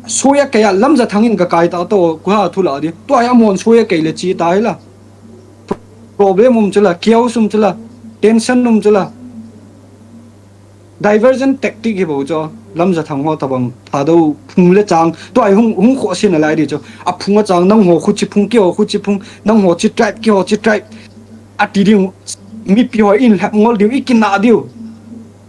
sui a kai a Lamjathang in ka kai ta to, ku ha thu la di. Tua ya mon sui a kai le chi ta hi la. Problem um chu la, chaos um chu la, tension um chu la. Diversion tactic hi bo cho, Lamjathang ho ta bang, Thadou phung le chang, tua hung, hung kho sin a lai di cho. A phung a chang, nang ho khu chi phung, ki ho khu chi phung, nang ho chi tribe, ki ho chi tribe. A ti diu, mipi ho in lhep ngol diu, i kina diu.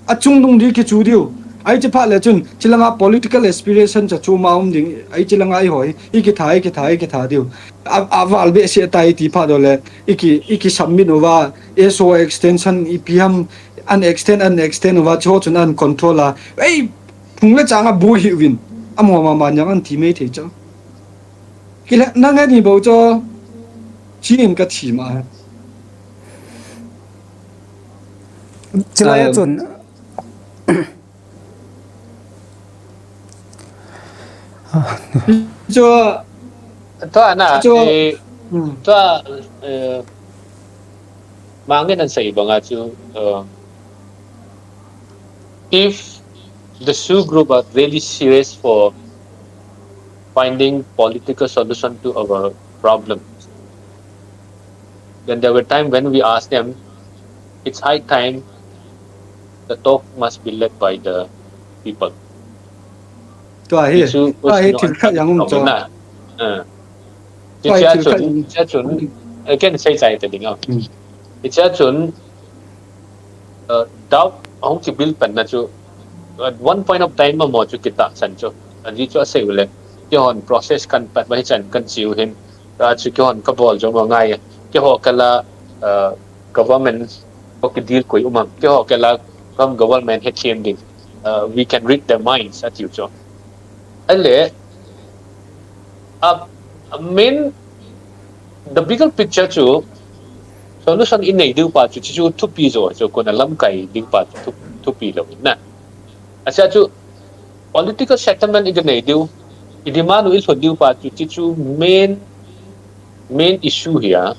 A chung dung diu, ki chu diu. Ai chi pha le chun, chi langa political aspiration cha chu ma um ding, ai chi langa i hoi, i ki tha, i ki tha, i ki tha diu. A, a val be se tai ti pha do le, i ki, i ki submit uva, S O extension, i P M, an extend, an extend uva, cho chun an control a. Ei, phung le chang a bu hi win. A mo ma ma nyang an ti mei thei cho. Ki le, na nge ni bo cho, chi in ka thi ma. Chilai a Um, chun. Cho, Tua na, Cho- eh, hmm. tua, eh, mangin an sai banga chu, uh, if the S O O group are really serious for finding political solution to our problems. Then there were times when we asked them, it's high time the talk must be led by the people. Tua hi, tua hi thil khat jong um cho. Hichea chun, hichea chun, ken sei chai ta ding a. Hichea chun, doubt ahung kibuild pan na chu, at one point of time amaho chu kitahsan chu. Ajeh chu asei u le, keihon process kan pat uva hichan kan chi u hin, chu keihon kabol jong angai. Keiho kala government ho kideal koi um ham, keiho kala government hethem ding, we can read their minds, atiu chu. Ahile, a main, the bigger picture chu, solution inei diu pa chu, chuchu thupi jo chu, kona lamkai ding pa chu thupi lou na. Acha chu political settlement inei diu, i demand u ilhut diu pa chu, chuchu main, main issue hi a.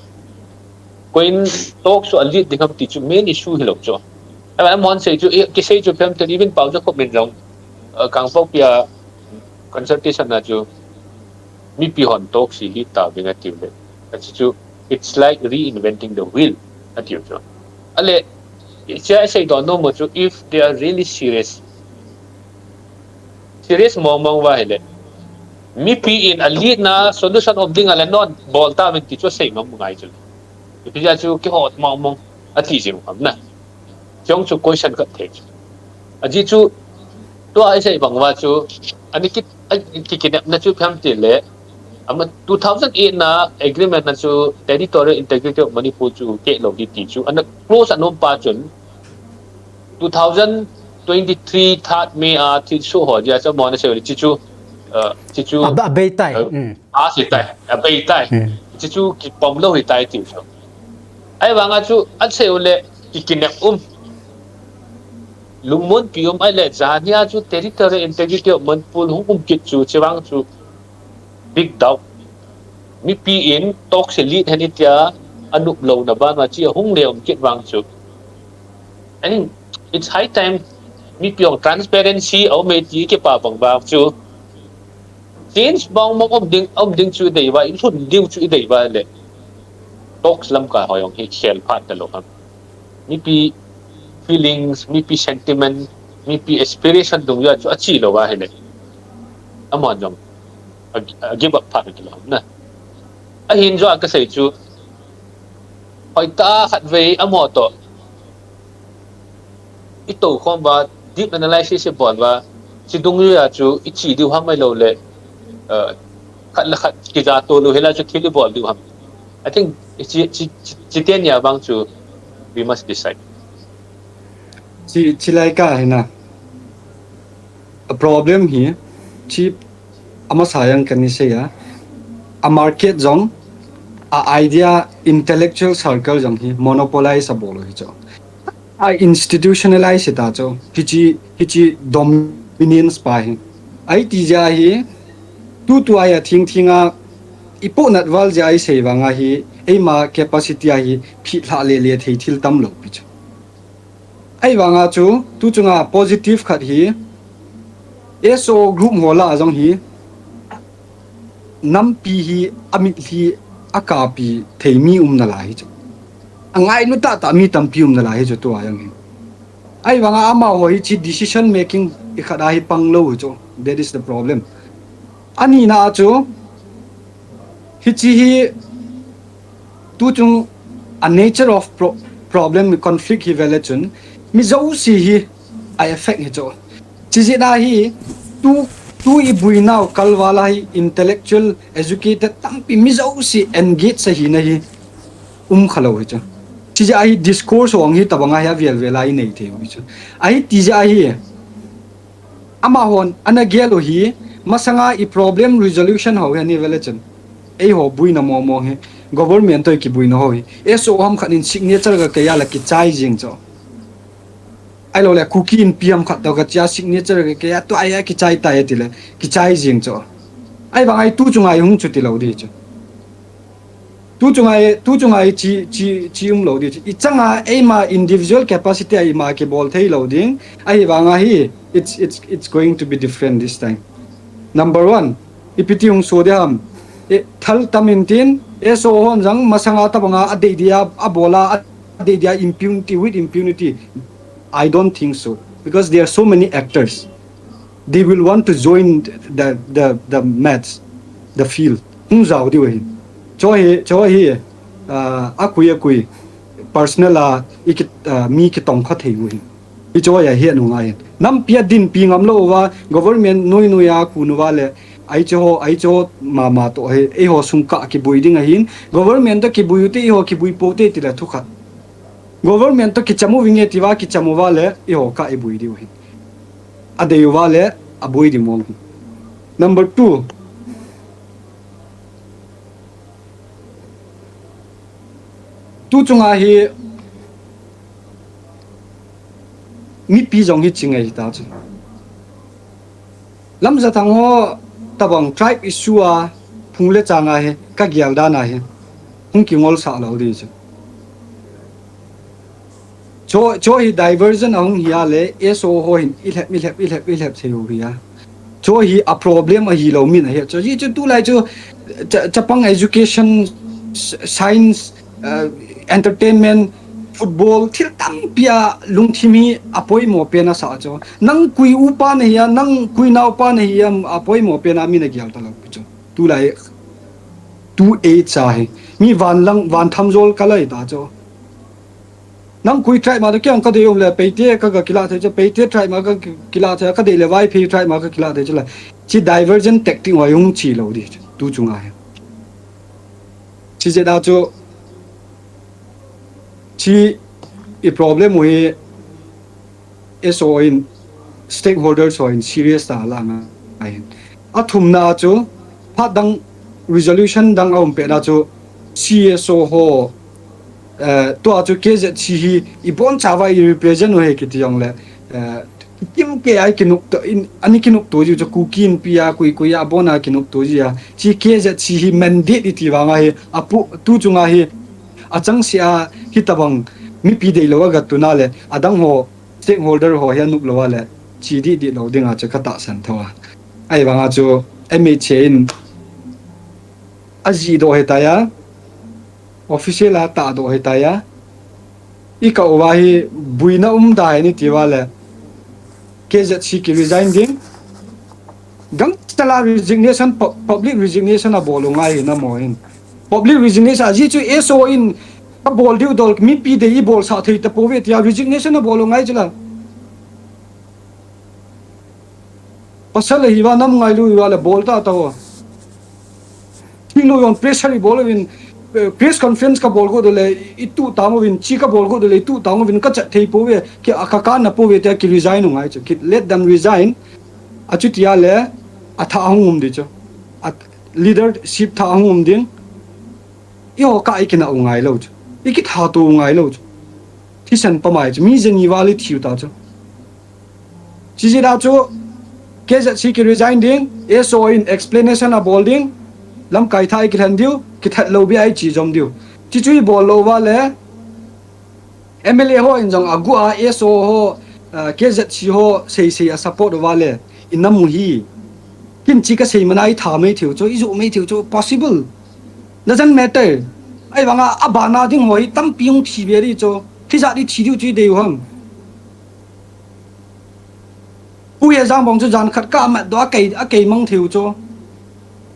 Koin talks chu a lead ding ham ti chu main issue hilou chu. Amahon sei chu, kisei chu phem ten, even Paojakhup min jong, Kangpokpi a consultation a chu, mipi hon talks hi lead tauving atiu le, achu chu, it's like reinventing the wheel, atiu chu. Ahile, hichea isei doh nom u chu, if they are really serious, serious mong mong uva ahile, mipi in a lead na solution um ding a le non bol tauvin ti chu asei nom ngai chu. Ipi jeh a chu kihot mong mong ati jing u ham na. Chujong chu question khat thei chu. Ajeh chu, tua isei bang uva chu, ani ki, kikinepna chu phem ti le, ama two thousand eight na agreement na chu territorial integrity of Manipur chu kehlou di ti chu ana close anom pa chun, two thousand twenty-three third May a thilsoh ho jeh a chu amahon asei u le, chuchu, chuchu abeitai, abeitai, chuchu kipom lou hitai tiu chu. Ahivanga chu asei u le, kikinep um, lungmonpi um, ahile jania chu territorial integrity of Manipur hung um kit chu, chuvang chu big doubt. Mipi in talks hi lead hen itia anop louna ban uva chu ahung le um kit vang chu, I think it's high time mipi hon transparency aume ti kipah bang vang chu, change mong mong um ding, um ding chu idei uva, ilhun diu chu idei uva le, talks lamkai ho jong hi khel phat talou ham. Mipi feelings, mipi sentiment, mipi aspiration dungjui a chu ache lou uva ahile, amahon jong a give up phat akilou ham na. Ahin jong a kasei chu, hoitah a khatvei amaho toh itoukhom uva, deep analysis ibol uva, chu dungjui a chu iche diu ham ahiloule, khat le khat kijatoh lou hila chu thil ibol diu ham. I think chiteni a vang chu we must decide. Chi, chilai ka hi na. A problem hi, chi amasa jong kana sei a, a market jong, a idea, intellectual circle jong hi monopolize abol u hi chu. A institutionalize hita chu, hiche, hiche dominance pa hi. Ahiti jeh hi, tutua hi athing thing a, ipohnat val jeh a isei vang ahi, eima capacity ahi, phitlhah lele thei thil tamlou pi chu. Ahivanga chu, tuchunga positive khat hi, S O group ho lah a jong hi, nampi hi, amitlhi, akapi thei mi um nalai hi chu. Angailut tahtah mi tampi um nalai hi chu tua jong hi. Ahivanga amaho hiche decision making ikhat a hi panglou hi chu. That is the problem. Anina a chu, hiche hi, tuchung a nature of pro-, problem, conflict hi vele chun, mi jouse hi a effect hi chu. Chijeh a hi, tu, tu ibuinau kalval a hi intellectual, educated, tampi mi jouse engage ahina hi umkhalou hi chu. Chijeh a hi discourse hung hi tobang a hi avel vel a inei thei u hi chu. Ahiti jeh a hi, amahon ana gel u hi, masanga i problem resolution ho hi ani vele chun, eiho buina momo hi, government toh kibuina ho hi, S O ham khat in signature ga kei a la kichai jeng chu. Ahiloule Kuki Inpi ham khat toh kachea signature ga kei a tua hi kichai tai tile, kichai jeng chu. Ahivang a hi tuchunga hi hung chuti lou di chu. Tuchunga hi, tuchunga hi chi, chi, chi umlou di chu. Ichanga eima individual capacity a ima kibol theilou ding. Ahivang a hi, it's, it's, it's going to be different this time. Number one, Ipi ti hung so ding ham. E, thal tam in tin, S O hon jong masanga tabanga adei dia, abola, adei dia impunity with impunity. I don't think so. Because there are so many actors. They will want to join the, the, the match, the field. Hung jao diu ahi. Cho hi, cho hi, ah, akui, akui, personal a, i ki, ah, mi kitong kha thei u hi. I cho ya hi anu ngai. Nampi a dinpi ngam lou va, government noi noi a kun uva le, ai cho ho, ai cho mama to hi, eiho sung kah kibui ding ahin, government to kibui u te, eiho kibui pou te ti le thu khat. Government to kicham u vinge ti va, kicham uva le, eiho kah ibui diu hi. Adei uva le, abui di mong hi. Number two. Tu chunga hi mipi jong hi chingai ta chu. Lamjathang ho tabang tribe issue a phung le chang a hi ka gial dan a hi hung kingol sah lou di chu. Cho, cho hi diversion a hung hi a le, S O ho hin i lhep, i lhep, i lhep, i lhep thei u hi a. Cho hi a problem ahi lou min ahi. Cho hi chu tulai chu cha, chapang education, s-, science, uh, entertainment, football, thil tampi a lungthim hi a poimo pen a sa cho. Nang kui upa na hi a, nang kui naupa na hi a, a poimo pen a min a gial ta lou cho. Tulai, tu e cha hi. Mi van lang, van tham jol ka lai ta cho. Nang kui tribe ma to kiang ka dei um le, Paite ka, ka kila thei chu, Paite tribe ma ka ki-, kila thei, ka dei le Vaiphei tribe ma ka kila thei chu la. Chi diversion tactic wa hung chi lou di, tu chunga hi. Chi je da chu, chi i problem u hi S O in, stakeholders ho in serious ta la ngai. A thumna chu, phat dang resolution dang a um pet na chu, C S O ho, eh, tua chu K Z C hi i bon chauva i represent u hi kiti jong le, eh, kim ke ai kinuk to in, ani kinuk to ju chu Kuki Inpi a, kui kui a bon a kinuk to ji a. Chi K Z C hi mandate i ti vang a hi, a pu, tu chunga hi, a chang sia hi tabang mipi dei lou a gat tu na le, a dang ho, stakeholder ho hi a nup lou a le, chi di di lou ding a chu ka tahsan tho a. Ai vang a chu, M H A in, a ji do he ta ya, official a ta do he ta ya, i ka uva hi buina um da ni ti va le, K Z C ki resign ding, gangtah la resignation, pu-, public resignation a bol u ngai na mo hin. Public resignation a ji chu S O in ka bol diu dol mipi dei i bol sa thei ta po ve tia resignation a bol u ngai chu la. Pasal le hi va nam ngai lu va le bol ta ta ho. Thing lo yon pressure i bol vin, eh, press conference ka bol go do le i tu ta mo vin, chi ka bol go do le i tu ta mo vin ka chat thei po ve, ki a ka ka na po ve tia ki resign u ngai chu, ki let them resign. A chu tia le, a tha hung um di chu. A leadership tha hung um ding. I ho ka i ki na u ngai lou chu. I ki tha to u ngai lou chu. Thisan pa mai chu. Mi je ni va li thiu ta chu. Chi ji da chu K Z C ki resign ding, S O in explanation a bol ding, lamkai tha i ki lhen diu, ki that lou bi ai chi jom diu. Chi chu i bol lou va le, M L A ho in jong a gu a S O ho, ah, K Z C ho sei sei a support va le, i na mu hi. Kin chi ka sei mana i tha mai thiu chu, i ju mai thiu chu, possible. Doesn't matter. Ai vang a, a ba na ding ho hi tampi hung thi be di chu. Thi ja di thi diu chu i dei u ham. Pu Hejang bang chu jan khat ka mat do a kei, a kei mang thei u chu.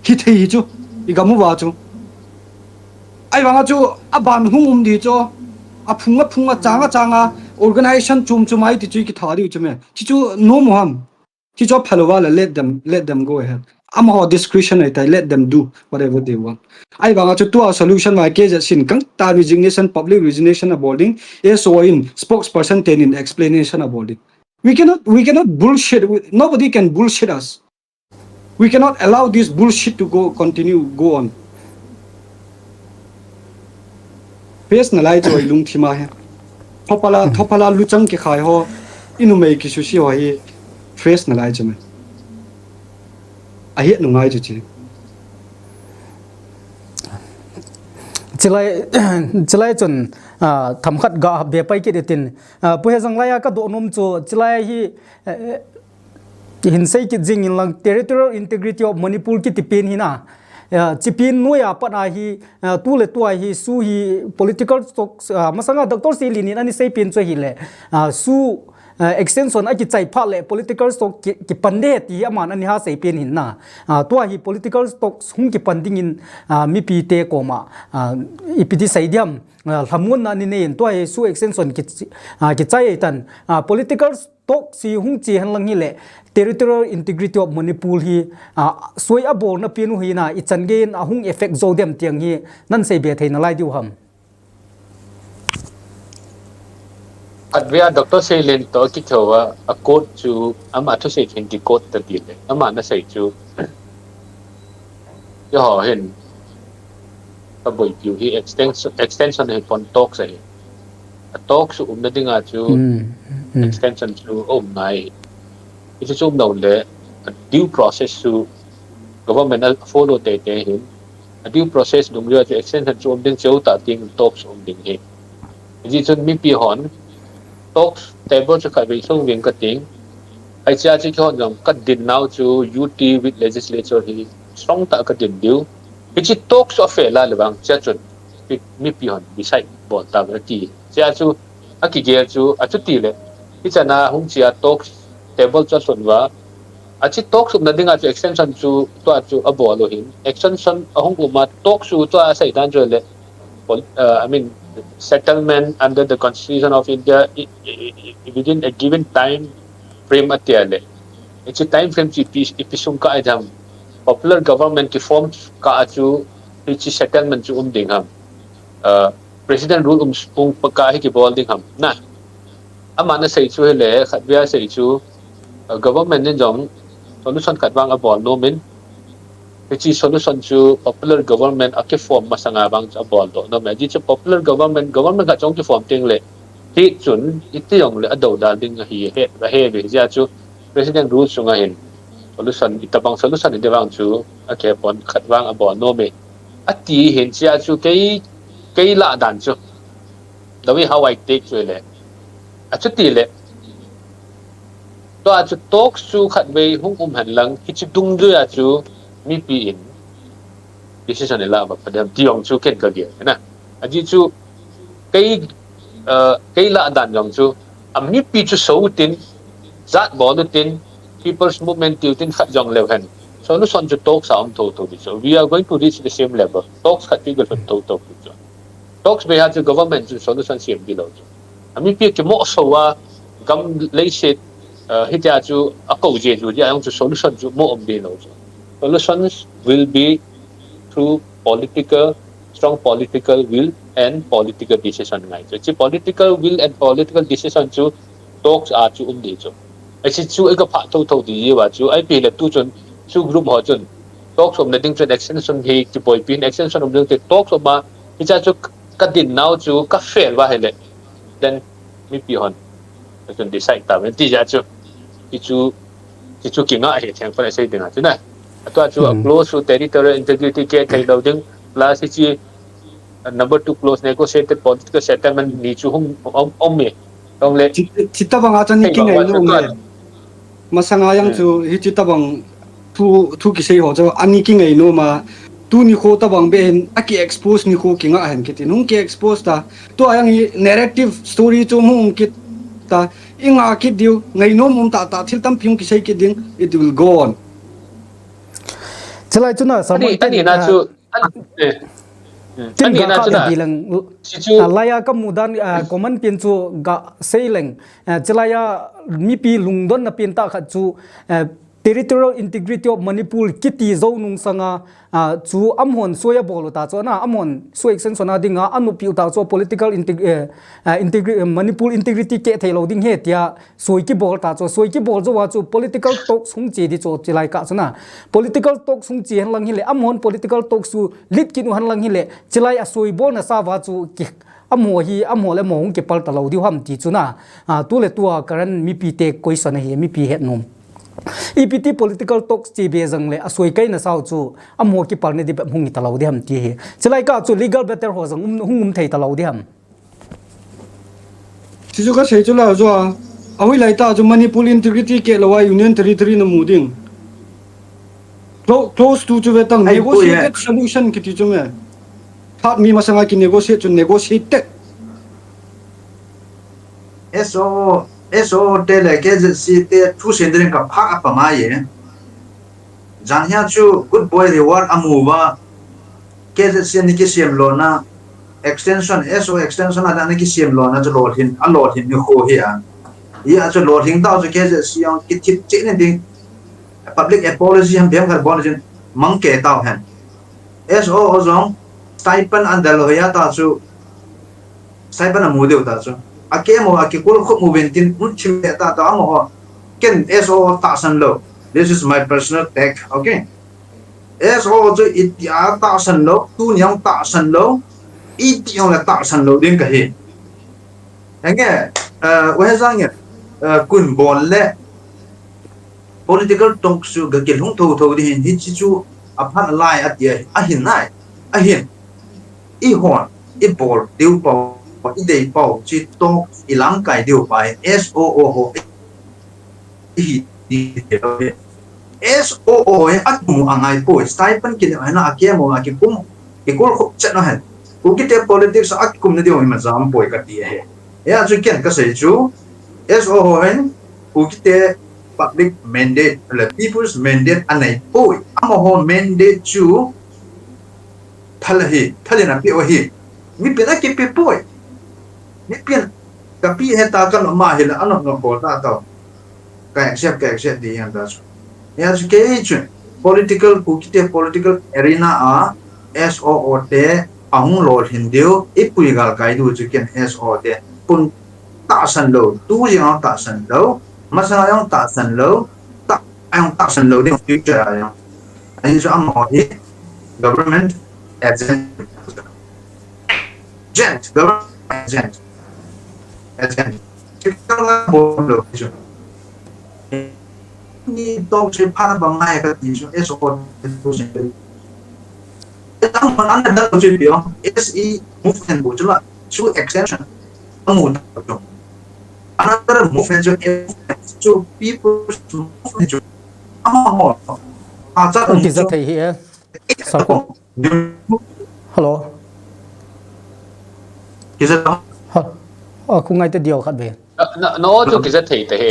Hi thei hi chu. I gam u va chu. Ai vang a chu a ban hung um di chu. A phung a phung a chang a chang a organization chum chum ai ti chu i ki tha di u chu me. Chi chu nom u ham. Chi chu phal u va le let them, let them go ahead. Amaho discretion ai tai, let them do whatever they want. Ai vang a chu tua solution va K Z C in gangtah resignation, public resignation a bol ding, S O in spokesperson ten in explanation a bol ding. We cannot, we cannot bullshit. We, nobody can bullshit us. We cannot allow this bullshit to go, continue, go on. Face na lai chu i lungthim a hi. Thopha la, thopha la luchang kikhai ho, i numei kisusi ho hi face na lai chu me. A het nu ngai chu chi. Chilai, chilai chun, ah, themkhat ga be pai kit i tin, ah, Pu Hejang lai a ka do nom chu, chilai hi, eh, Hin sei kit jing in lang, territorial integrity of Manipur kiti pen hi na. Eh, chi pen noiya pat a hi, eh, tu le tua hi SoO hi political talks, ah, masanga Doctor Seilin in ani sei pen chu ahile, ah, SoO, eh, extension a kichai phat le political talk ki, kipan de ti hi aman ani ha sei pen hin na. Ah, tua hi political talks hung kipan ding in, ah, mipi te koma, ah, ipi ti sei diam, ah, lhamonna ani nei in tua hi SoO extension ki, ah, kichai tan, ah, political talks hi hung chi hen lang hile, territorial integrity of Manipur hi, ah, soi a bolna pen u hi na, i chan gei in a hung effect zo dem tiang hi, nan sei be thei na lai diu ham. Khatvei a Doctor Seilin to kithou a, a quote chu, ama thusei hin ki quote ta ti le, ama na sei chu, yo ho hin, ka boipiu hi extension, extension hi pon talks ahi. A talks umna dinga chu, mm, mm, extension chu um ngai. Hichu chu um nau le, a due process chu government a follow tei tei hin. A due process dungjui a chu extension chu um ding cheu ta ting talks um ding hi. Hichi chun mipi hon talks table chu khatvei sung ving ka ting. Hichia chu kihon jong ka din nau chu U T with legislature hi strong ta ka din diu. Hichi talks a fail a le vang chia chun mi, mipi hon decide bol ta ve ti. Chia chu a kigel chu a chuti le. Hichana hung chia talks table chu a lhun va. A chi talks umna dinga chu extension chu tua chu a bol u hin. Extension a hung um a talks chu tua a sei dan chu le. Pol-, uh, I mean, settlement under the Constitution of India i, i, i, i, within a given time frame a tia le. Hichi time frame chu ipi, ipi sung ka ai dam. Popular government ki form ka a chu hichi settlement chu um ding ham. Uh, President rule um, um pa ka hi ki bol ding ham. Na. Ama na sei chu hile, khatvei a sei chu, uh, government in jong solution khat vang a bol nom in, hichi solution chu popular government a ki form masanga vang chu a bol doh nom e. Hichi chu popular government, government khat jong ki form ting le, hi chun, iti jong le a do dal ding ahi he, a he ve. Hia chu President rule sunga hin solution, itabang solution i de vang chu, a ke pon khat vang a bol nom e. A ti hin chia chu kei, kei lah dan chu. The way how I take chu le. A chuti le. Tua chu talks chu khatvei hung um hen lang, hichi dungjui a chu mipi in decision i la ba padem ti jong chu ken ka gel na. A ji chu kei, uh, kei lah dan jong chu a mipi chu so tin, jat bol tin, people's movement tiu tin khat jong leu hen. Solution chu talks a um tho tho di chu. We are going to reach the same level. Talks khat pi ga lhun tho tho di chu. Talks bei ha chu government chu solution siam di lo chu. A mipi kimoh so a gam leiset, uh, hitia chu a ko je chu dia jong chu solution chu mo um di lo chu. Solutions will be through political, strong political will and political decision ngai chu. Chi political will and political decision chu talks a chu um di chu. Hichi chu i ka pha tho tho di va chu, ipi le tu chun chu group ho chun talks umna ding chun extension hi kiboipi in extension um ding te talks um a, hicha chu ka din nau chu ka fail va hile. Then mipi hon chun decide ta ven ti ja chu. Hichu, hichu kinga hi theng pa sei ding a chu na. Atua chu a close chu territorial integrity ke thei lo ding, plus hichi, uh, number two clause negotiated political settlement ni chu hung um, um e. Tong le. Chi, chi tabang a chan ni thei kingai lo me. Masanga jong chu hichi tabang thu, thu kisei ho chu ani kingai nom a. Tuni kho tabang be hin a ki expose ni kho kinga hen kiti. Nung ki expose ta. Tua jong hi narrative story chu hung kit ta. I nga kit diu, ngai nom um ta ta, thil tampi hung kisei kit ding, it will go on. Chilai chu na, ani, ani na chu, ani, eh, kin ani ga na ka chu na. Di lang, chu, ah, laiya ka mu dan, ah, comment pen chu ga sei leng, ah, chilaiya mipi lungdonna pen ta khat chu, ah, territorial integrity of Manipur kiti zo nung sanga, ah, chu amahon soi a bol u ta chu na, amahon soi extension a dinga, a nupi u ta chu political integ-, eh, ah, integri-, eh, Manipur integrity ke thei lo ding he tia, soi kibol ta chu, soi kibol zo a chu political talks hung chi di chu chilai ka chu na. Political talks hung chi hen lang hile, amahon political talks chu lit kit u hen lang hile, chilai a soi bolna sa va chu ki, amaho hi, amaho le amaho hung kipal ta lo diu ham ti chu na. Ah, tu le tua current mipi te question ahi, mipi het nom. Ipi ti political talks chi be jang le, a soi kaina sau chu, amaho kipal na di bep hung ta lo di ham ti hi. Chilai ka chu legal battle ho jang um, hung um thei ta lo di ham. Chuchu ka sei chu la chu a, Ahoilai ta chu Manipur integrity keh lou a Union Territory namu ding. Clo-, close to chu ve tang, negotiated solution kiti chu me. Third mi masanga kinegotiate chu negotiated. S O, S O te le K Z C te thusim ding ka phah a pamai e. Jan hia chu good boy reward amu va. K Z C ni kisem lona extension, S O extension a dan ni kisem lona chu lolhin, a lolhin ni kho hi a. Hia chu lolhin tau chu K Z C ang kithip che ni ding. Public apology ham bem khat bol jin mang ke tau hen. S O O jong stipend an dal hoya ta chu stipend amu deu ta chu. A ke mo a kikul khup mu ven tin un chim le ta ta mo ho. Ken S O O tahsan lou. This is my personal take, okay? S O O chu itia tahsan lou, tuni ang tahsan lou, iti ang le tahsan lou ding ka hi. Henge, uh, we jang ye, uh, kun bol le political talk chu ga kilhung tho tho ding hin, hichi chu aphan lai atia, ahin nai, ahin. I hon, i bol diu pau, i dei pau, chi talk, i lamkai diu pai, S O O ho, i hi, i hi, S O O he atu angai poi, stipend kile hena akemo akikum, kikul khup chet na hen. Kukite politics a kikum na diu ima jam poi kati he. He a chu ken kasei chu, S O O hen, Kukite public mandate, le people's mandate anei poi. Amaho mandate chu, thal hi, thalin api o hi. Mipin akipi poi. Mipin kapi he ta kan ma hi la anok nok bol ta tau. Ka accept, ka accept di yang ta chu. Ya chu ke chu political, Kukite political arena a S O O te ahung lolhin diu, ipui gal kai diu chu ken S O O te pun tahsan lou, tu jing ang tahsan lou, masang ang tahsan lou, ta ang tahsan lou ding future ang. Ahin chu amaho hi government agent. Agent, government agent. Agent. Ni tong si phan ba ngai ka ti chu S O O tu si. Tang man an da chu pi ong S E movement bu chu la chu extension. Amu ta chu. Another movement chu, chu people movement chu. Amaho. A cha Kisa thei hi e. Sako. Hello. Kisa. Ha. A khu ngai te dial khat be. Na na chu kisa thei te he.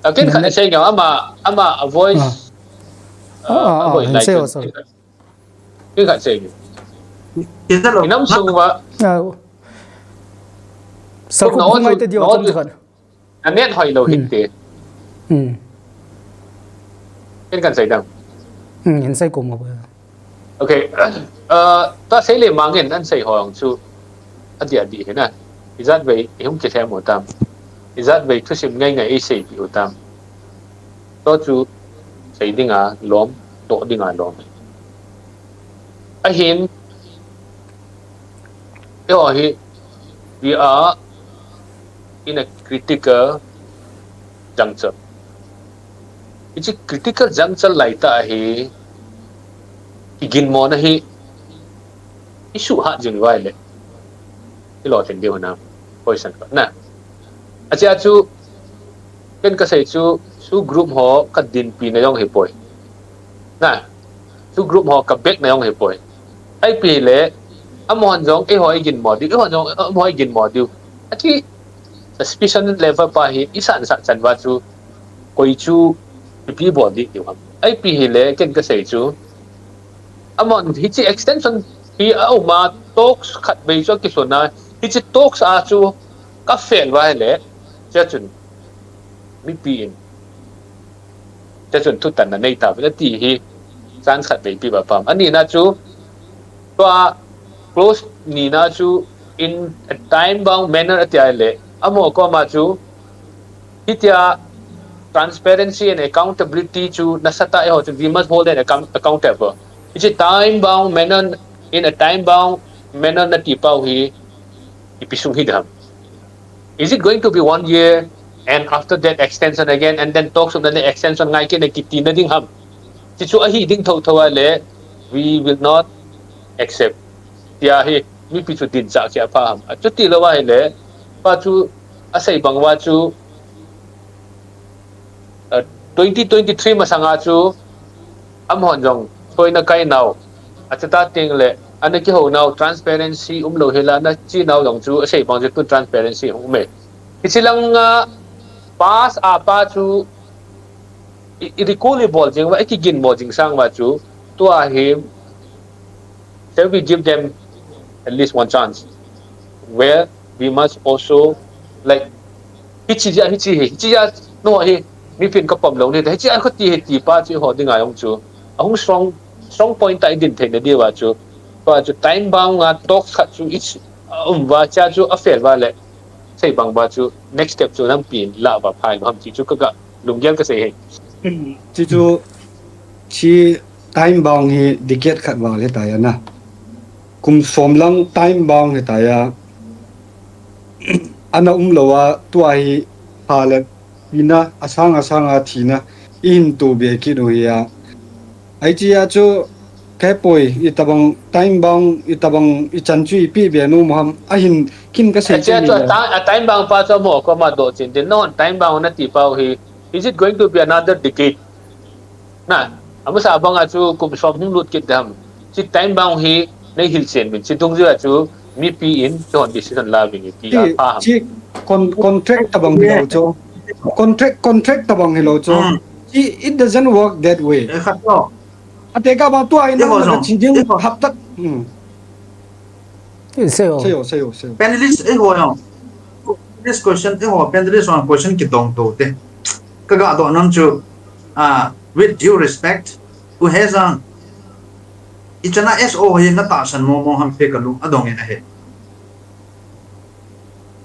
A ken khat sei ngam ama ama a voice. Ah, ah, ah, Ken khat sei. Ken khat sei. Inam sung wa. Sako khu ngai te dial khat. Anet hoi lo hit te. Hmm. Ken kan sei dang. Hmm, hin sei ko mo ba. Okay. Uh, ta sei le mangin an sei hong chu. Adi adi hina. Ijat vei ihum ki them utam. Ijat vei thusim ngai ngai i sei pi utam. To chu sei dinga lom, to dinga lom. Ahin, eh, hi, we are in a critical juncture. Hichi critical juncture lai ta hi, i ginmo na hi, issue ha jing vai le. I lo thin diu na, question ko na. Achi achu, ken ka sei chu, chu group ho ka din pi na yong hi poi. Na, chu group ho ka bek na yong hi poi. Ai pi le, amon jong, eh ho i ginmo diu, eh ho jong, eh ho i ginmo diu. Achi, suspicion level pa hi, isan sa chan va chu, koi chu, ipi bol di diu ham. Ai pi hi le, ken ka sei chu, amon hichi extension hi a uma talks khat vei chu kisuna, hichi talks a chu ka fail va le, cha chun, mi pi in. Cha chun thutan na nei ta, ti hi, chance khat vei pi va pam. Ani na chu, tua close ni na chu, in a time bound manner ati ai le, amo ko ma chu, hitia transparency and accountability chu nasata e ho chu we must hold them account- accountable. It's a time bound manner, in a time bound manner na ti pau hi ipi sung hi dam. Is it going to be one year and after that extension again and then talks of the extension ngai ke na kiti na ding ham. Ti chu ahi ding tho tho a le we will not accept. Tia hi mi pi chu din cha kia pha ham. A chu ti lo wa hi le pa chu asei bang uva chu, uh, twenty twenty-three masanga chu amahon jong soina kai nau, achata teng le ana kihou nau, transparency umlou hela ana chi nau jong chu asei bang chu tun transparency hung um e. Hiche langa pass a pa chu i, i recall i bol jing uva, i kigin mo jing sang uva chu, tua hi, shall we give them at least one chance? Where we must also, like, hiche jeh, hiche hi, hiche jeh, no hi, mipin kapom lou ni, hiche a kati hi ti pa chu ho dinga jong chu. Ahung strong, strong point tah i din theina diuva chu. Pa chu time bound a talks khat chu i, a um uva, chea chu a fail uva le, sei bang uva chu next step chu nampin lah uva phai ham ti chu ka, ka lunggel kasei e. Chuchu, chi time bound hi decade khat val hitai ana. Kum som lang time bound hitai a. Ana umlou a, tua hi pha le ina, asang asang a thina, i hin to be kit u hi a. Hiche a chu, kei poi, itobang time bound, itobang ichan chu ipi be nom u ham, ahin kin kasei chu, a time bound pa chu mo koma doh chin tin, no, time bound nati pau hi, is it going to be another decade? Na, amasa banga chu kum som hung lut kit dem. Chi time bound hi nei hilchen uvin, chi dungjuia chu mipi in chun decision la uvin ti a pha ham. Chi con-, contract tobang hilou chu. Contract, contract tobang hilou chu. Hmm. Chi, it doesn't work that way. Eh, khat lo. Ate ka bang tua in, eh, ho na jong, chi ding, eh, ho. Hapta. Hmm. Sei o. Sei o, sei o, sei o. Panelist, eh, ho jong. This question, eh, ho, panelist ho question kidong to te. Ka ga doh nom chu, ah, with due respect, U Hejang, ichan a S O hi na tahsan mo mo ham ti ka lung adong in ahi.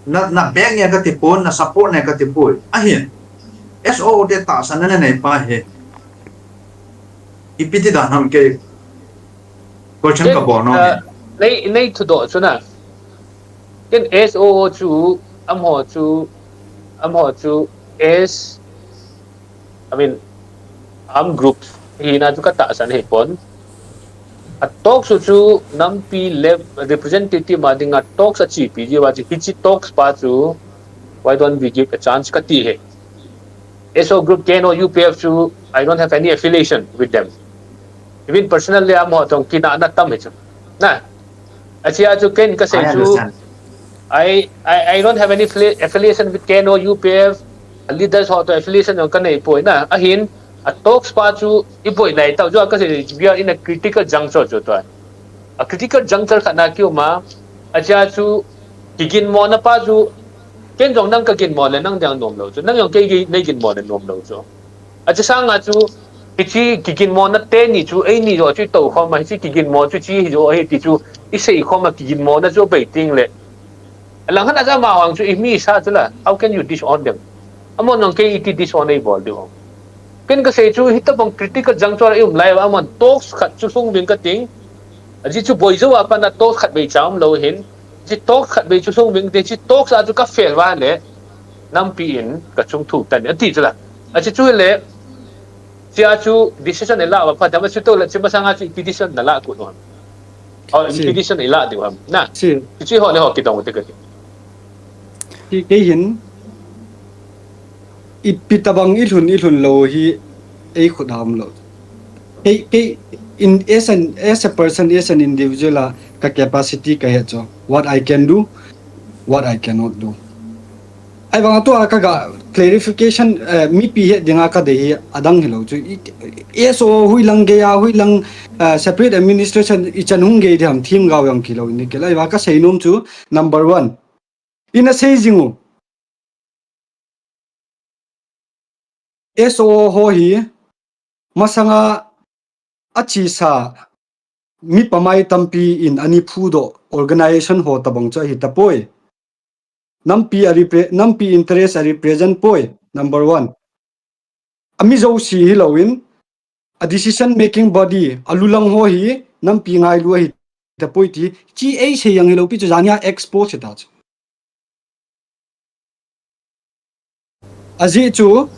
Na, na back nge kati pon, na support nge kati poi. Ahin. S O te tahsan na nei pa hi. Ipi ti dan ham kei. Question ka bol nom e. Nei, nei thudoh chu na. Ken S O O chu, amaho chu, amaho chu, S, I mean, armed groups hina chu ka tahsan hipon. A talks chu nampi le representative ma dinga talks a chepi jiuva chu, hiche talks pa chu, why don't we give a chance kati e. S O group, K N O, U P F chu, I don't have any affiliation with them. Even personally, amaho toh kinahna tam hi chu. Na, achea chu ken kasei chu, I, I, I don't have any affili-, affiliation with K N O, U P F, leaders ho toh affiliation jong ka nei poi na. Ahin, a talks pa chu i boi lai tau chu kasei, we are in a critical juncture chu tua. A critical juncture khat na kiuma, achea chu kiginmo na pa chu, ken jong nang ka ginmo le nang dang nom lou chu, nang jong kei nei ginmo le nom lou chu. Ache sanga chu, hiche kiginmo na teni chu, eini jo chu i tou khom a, hiche kiginmo chu chi hi jo ahi ti chu, i sei khom a kiginmo na chu bei ting le. Alang han a ja ma wang chu i mi sa chu la, how can you disown them? Amon nang kei iti disown ei bol diu. Ken kasei chu, hitabang critical juncture i um lai uva, amon talks khat chu lhung ving ka ting. Aji chu boi jo a pat na talks khat bei cha um lou hin. Chi talks khat bei chu lhung ving te, chi talks a chu ka fail uva le. Nampi in ka chung thu tan ati chu la. Achi chu le, chia chu decision i la uva phat, ama chu to le, chi masanga chu decision na la ku no. Aw, decision i la diu ham. Na. Chi ho le ho kidong te ka ti. Ti kei hin, ipi tabang i lhun, i lhun lou hi, ei khut a um lou. Kei, kei, in, as an, as a person, as an individual a, ka capacity ka he chu. What I can do, what I cannot do. Ahivang a tua ka ga clarification, eh, mipi he dinga ka dei hi adang hilou chu. I, S O hui lang gei a, hui lang, eh, separate administration i chan hung gei diham thim gao yang kilou ni ke lai va ka sei nom chu number one. Ina sei jing u. S O ho hi masanga achesa mi pamai tampi in ani phudoh organization ho tabang chu ahi tapoi. Nampi a repre-, nampi interest a represent poi, number one. Ami jouse hilou in, a decision making body, a lulang ho hi, nampi ngailu ahi tapoi ti, chi ei sei yang hilou pi chu jania expose ta chu. Ajeh chu,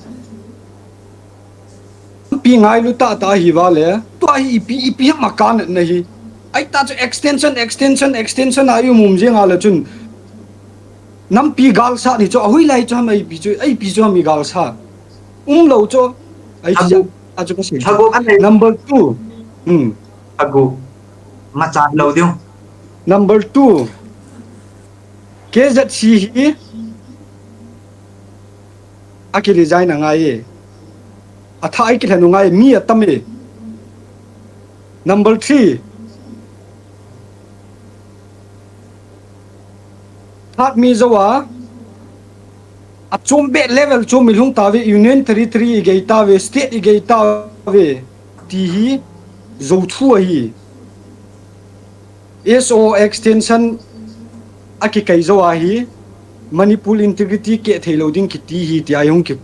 pi ngailu tah tah ahi vale, tua hi ipi, ipi hama kanatna hi. Ahi ta chu extension, extension, extension a i um um jing a le chun. Nampi galsa ni chu, ahui lai chu ham, ipi chu, ipi chu ham igalsa. Umlou chu, ai chu, achu kasei chu. Number two. Hmm. Agu. Macha lou diu. Number two. K Z C hi akiresign angai e. Athah akilhen u ngai, mi atam e. Number three. Third Mizo a, achom be level chu mi lhung tave, Union Territory igei tave, state igei tave, ti hi jou thu ahi. S O extension akikai jou ahi, Manipur integrity keh theilou ding kiti hi, ti ahi hung ki,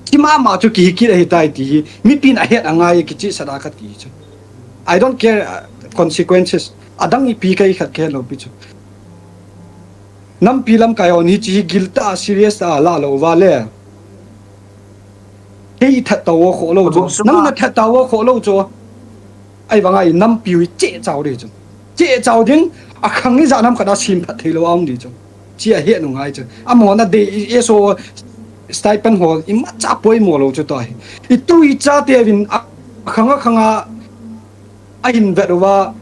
kimama chu kihi kit ahitai ti hi, mipin ahet angai kichehsah a kati chu. I don't care, uh, consequences. Adang ipi kai khat kahe lou pi chu. Nampi lamkai hon hichi hi giltah a serious tah a la lou uva le. Kei that tao kho lou chu. Nang na that tao kho lou chu. Ahivanga i nampi u i cheh chau ding chu. Cheh chau ding, akhang ijat ham khat a sim phat theilou a um ding chu. Chi ahet u ngai chu. Amahon adei, S O stipend ho imacha poimo lou chu tua hi. I tu i chate uvin akhang akhang a ahin vet uva,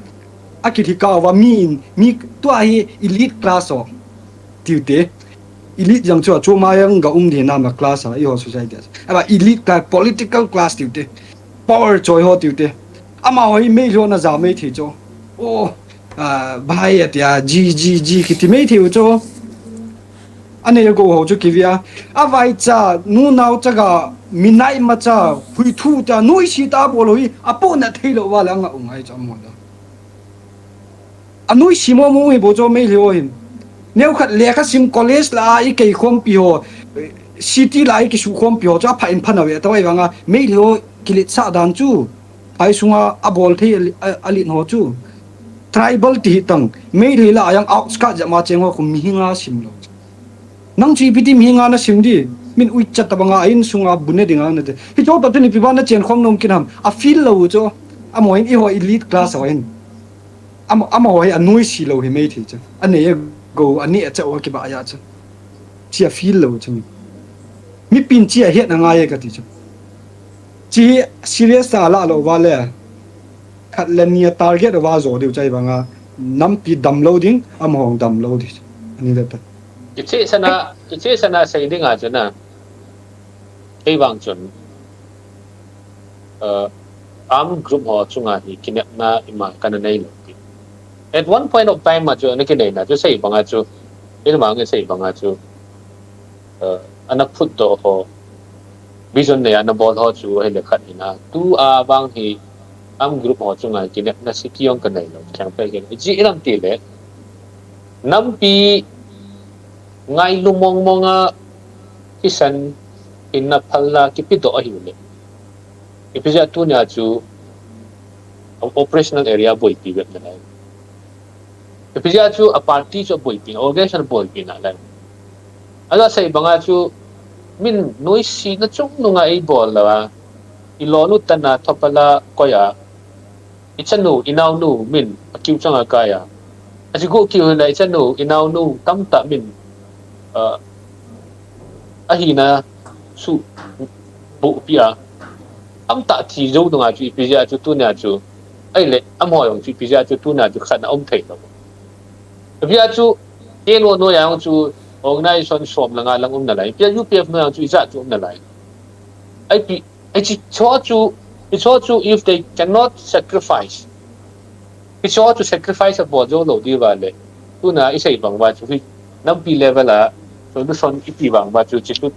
akilhi kah uva, mi in, mi tua hi elite class ho. Tiu te. Elite jong chu, chu ma jong ga um ding nam a class a, eiho society a. Ava elite class, political class tiu te. Power choi ho tiu te. Amaho hi Meitei ho na ja Meitei chu. Oh, ah, bhai atia, ji, ji, ji, kiti Meitei u chu. Anei agou ho chu kive a. Avaicha, nu nao chaga, mi nai macha, hui thu ta, nuisi ta bol u hi, apohna theilou uva le anga u ngai chu amaho. Anuisi momo hi bou chu Meitei ho hin. Neokhat lekha sim college la a ikei khompi ho, city la a ikisu khompi ho chu apha in phan ave tawai vanga Meitei ho kiletsah dan chu. Phai sunga abol thei a, a, alet ho chu. Tribal ti hi tang. Meitei la a jong outskirt jat ma cheng ho khu mihinga sim lou. Nang chu ipi ti mihinga na sim di. Min uicha tabanga a insunga bu ne dinga na te. Hicho ta chu ipi ban na chen khom nom kit ham. A feel lou chu. Amaho hin eiho elite class ho hin. Ama, amaho hi anuisi lou hi Meitei chu. Anei agou, anei acha u akiba a chu. Chi a feel lou chu. Mipin chi ahet angai e kati chu. Chi hi serious tah a la lou uva le. Khat le ni a target uva jo diu chu ahivanga. Nampi damlou ding, amaho damlou ding. Ani le ta. Kichehsah a, kichehsah a sei dinga chu na. Kei vang chun. Uh, armed group ho chunga hi kinepna ima kana nei lou ti. At one point of time a chu ana kinei na chu sei banga chu, ima nge sei banga chu, uh, ana phutdoh ho, vision nei ana bol ho chu ahile khat hina. Tua vang hi armed group ho chunga kinepna siti jong kanei lou. Chang pe hin. Ji inam ti le, nampi ngailu mong mong a, kisan in na phal la kipedoh ahi le. Ipi jeh a tunia chu a operational area boipi bep nalai. Ipi jeh a chu a party chu boipi, organization boipi nalai. Aja sei banga chu min nuisatna chungnunga eibol lou a, ilonu tana thopala koi a, ichanu, inaonu min akiu changa kai a. Ajigu kiu hina ichanu, inaonu tamtah min, uh, ahina suh buhpi a. Tamtah thi jou dunga chu ipi jeh a chu tunia chu. Ahile, amaho jong chu ipi jeh a chu tunia chu khat na um thei lou. Ipi jeh a chu, kei lou noiya jong chu organization som le nga lang um nalai. Ipi jeh a U P F noiya jong chu ijat chu um nalai. Ipi, ichi cho chu, icho chu if they cannot sacrifice. Icho chu sacrifice abol jou lou diu va le. Tuna isei bang uva chu hi nampi level a solution ipi bang uva chu chi chu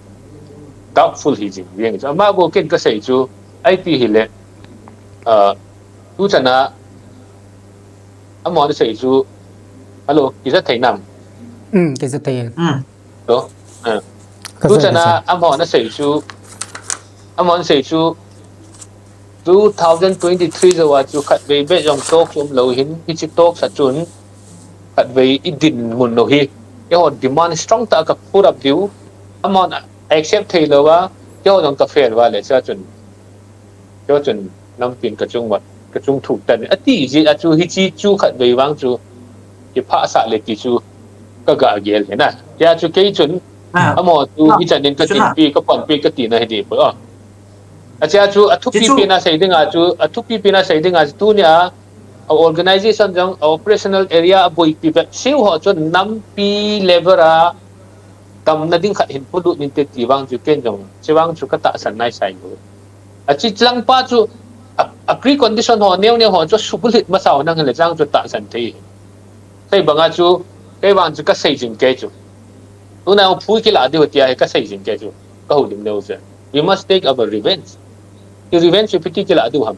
doubtful hi jing. Veng chu. Ama bou ken kasei chu ipi hile. Ah, tuchan a, amahon asei chu, hello, kija thei nam? Um, kija thei. Um. Hello? Ah. Tuchan a, amahon asei chu, amahon asei chu, two thousand twenty-three jou a chu khatvei beh jong talk chu umlou hin, hichi talk sa chun, khatvei idinmun lou hi, keiho demand strong tah a ka put up diu, amahon accept thei lou a, keiho jong ka fail uva le, chua chun. Keiho chun nampin kachung vat, kachung thuk tan. Ati jeh a chu hichi chu khatvei vang chu kiphah sah le ti chu Ka ga gel hi na. Tia chu kei chun, ah, amo chu, ah, i chanin ka tin pi, ka pan pi, ka ti na hi di pu. Achia chu, a thupi pi na sei dinga chu, a thupi pi na sei dinga chu, tunia, a organization jong, a operational area a boipi vet siu ho chu nampi level a, damna ding khat hin polut nin te ti vang chu ken jong, chi vang chu ka tahsan nai sai u. A chi chlang pa chu, a, a precondition ho, neo neo ho chu subulit masau nang le chang chu tahsan thei. Kei banga chu, kei vang chu ka sei jing kei chu. Tuna phu kila diu tia hi ka sei jing kei chu. Ka hu dim neu chu. We must take our revenge. Ki revenge chu piti kila diu ham.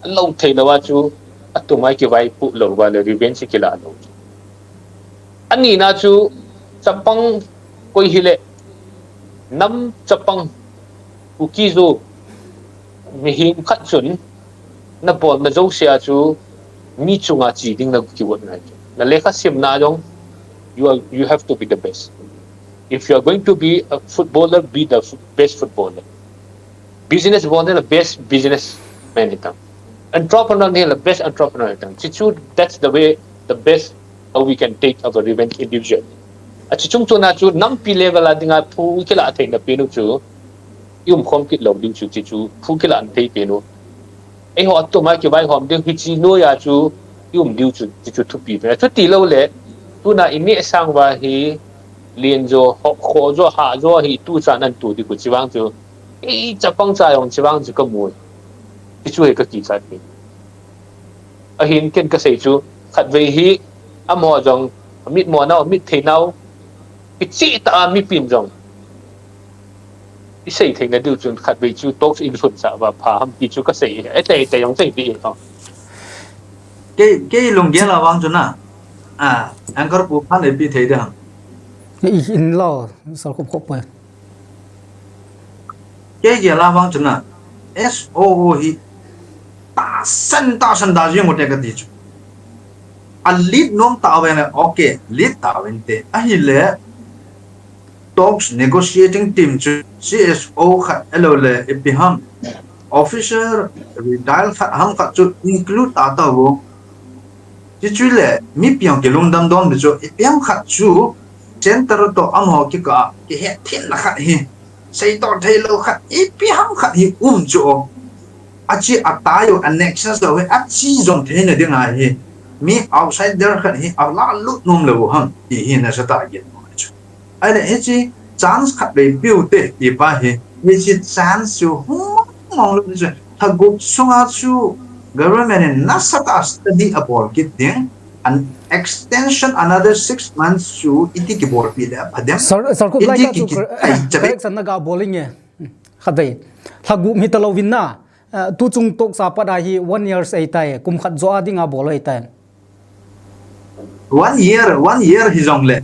Lo thei lo a chu, a tumai ki vai pu lo va le revenge kila lo. Ani na chu, chapang koi hile, nam chapang, Kuki Zo, mihem khat chun, na bol na zo sia chu, mi chunga chi ding na ki wot nai. Na lekha sim na jong, you are, you have to be the best. If you are going to be a footballer, be the f- best footballer. Business bol na le best businessman hi tang. Entrepreneur na le best entrepreneur hi tang. Chi chu, that's the way, the best how we can take our revenge individually. A chi chung chu na chu nampi level a dinga phu kila thei na pi nu chu. I um khom kit lo ding chu chi chu phu kila an thei pi nu. Ei ho atum a ki vai hom ding hi chi no ya chu i um diu chu chi chu thupi pi. Chu ti lo le. Tuna i mi sang va hi lien jo, ho, kho jo, ha jo hi tu cha nan tu di ku chi vang chu. Ei, chapang cha jong chi vang chu ka mu. Hi chu hi ka kichat hi. Ahin ken ka sei chu, khatvei hi, amo jong, mit mo nau, mit thei nau, kichi ta a mi pin jong. I sei thei na diu chun khatvei chu talks in sun sa va pha ham ti chu ka sei hi. Ei, tei, tei jong tei di ho. Kei, kei lunggel a vang chu na. A, anchor pu phan ei pi thei di ham. I in lo, sal khup khup pa. Kei gel a vang chu na, S O O hi tahsan, tahsan da jing u te ka ti chu. A lead nom ta ve le, okay, lead ta ve te. Ahile, talks negotiating team chu C S O khat alo le ipi ham, officer retire khat ham khat chu include ta ta vo. Chuchu le, mipi hung kilungdam dom di chu, ipi ham khat chu, center to amaho kikah, kihet thin na khat hi. Sei to thei lo khat, ipi ham khat hi um chu. Achi atai u, a nexus lo hi, achi jong thei na ding ahi. Mi outsider khat hi, ala lut nom lo ham, ti hi na sa ta gin mo chu. Ahile, hichi chance khat vei piu te, ti pa hi. Hichi chance chu hung mong lo chu. Thagup sunga chu government in nasa ta study a bol kit ding. An extension another six months chu iti ki bol pi le a pha dem. Sir, sir, khup lai iti ka ki chu ki cor-, ai chabe. Correction na ga bol inge. Khatvei. Thagup mi ta lo vin na. Ah, tu chung talks a pat a hi one year sei tai. Kum khat jo a ding a bol ei tai. One year, one year hi jong le.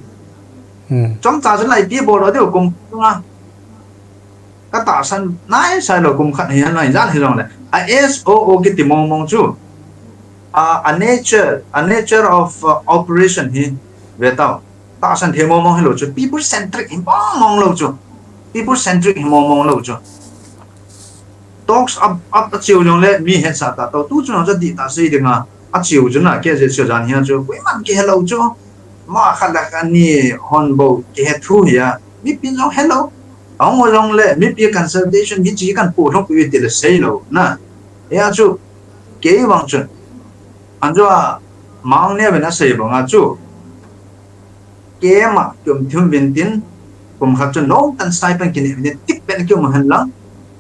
Hmm. Chomcha chun lai pi bol lo diu kum nga. Ka tahsan nai sai lo kum khat hi nai jan hi jong le. A S O O kiti mong mong chu. A, a nature, a nature of, uh, operation hi ve tau. Tahsan thei mong mong hi lo chu. People centric hi mong mong lo chu. People centric hi mong mong lo chu. Talks up, up a chiu jong le mi het sa ta to. Tu chu na cha di ta sei ding a. A chiu chu na ke je chiu jan hi a chu. Kui man ke hello chu. Ma kha la kha ni hon bo ke he thu hi a. Mi pin jong hello. Ong jong le mi pi consultation mi chi kan pu thong pi ti le sei lo na. Ya chu. Kei vang chun. An chu a mang ne ve na sei bang a chu. Kei ma kium thum vin tin, kum khat chun nom tan stipend kine vin tin, tik pen kium hen lang.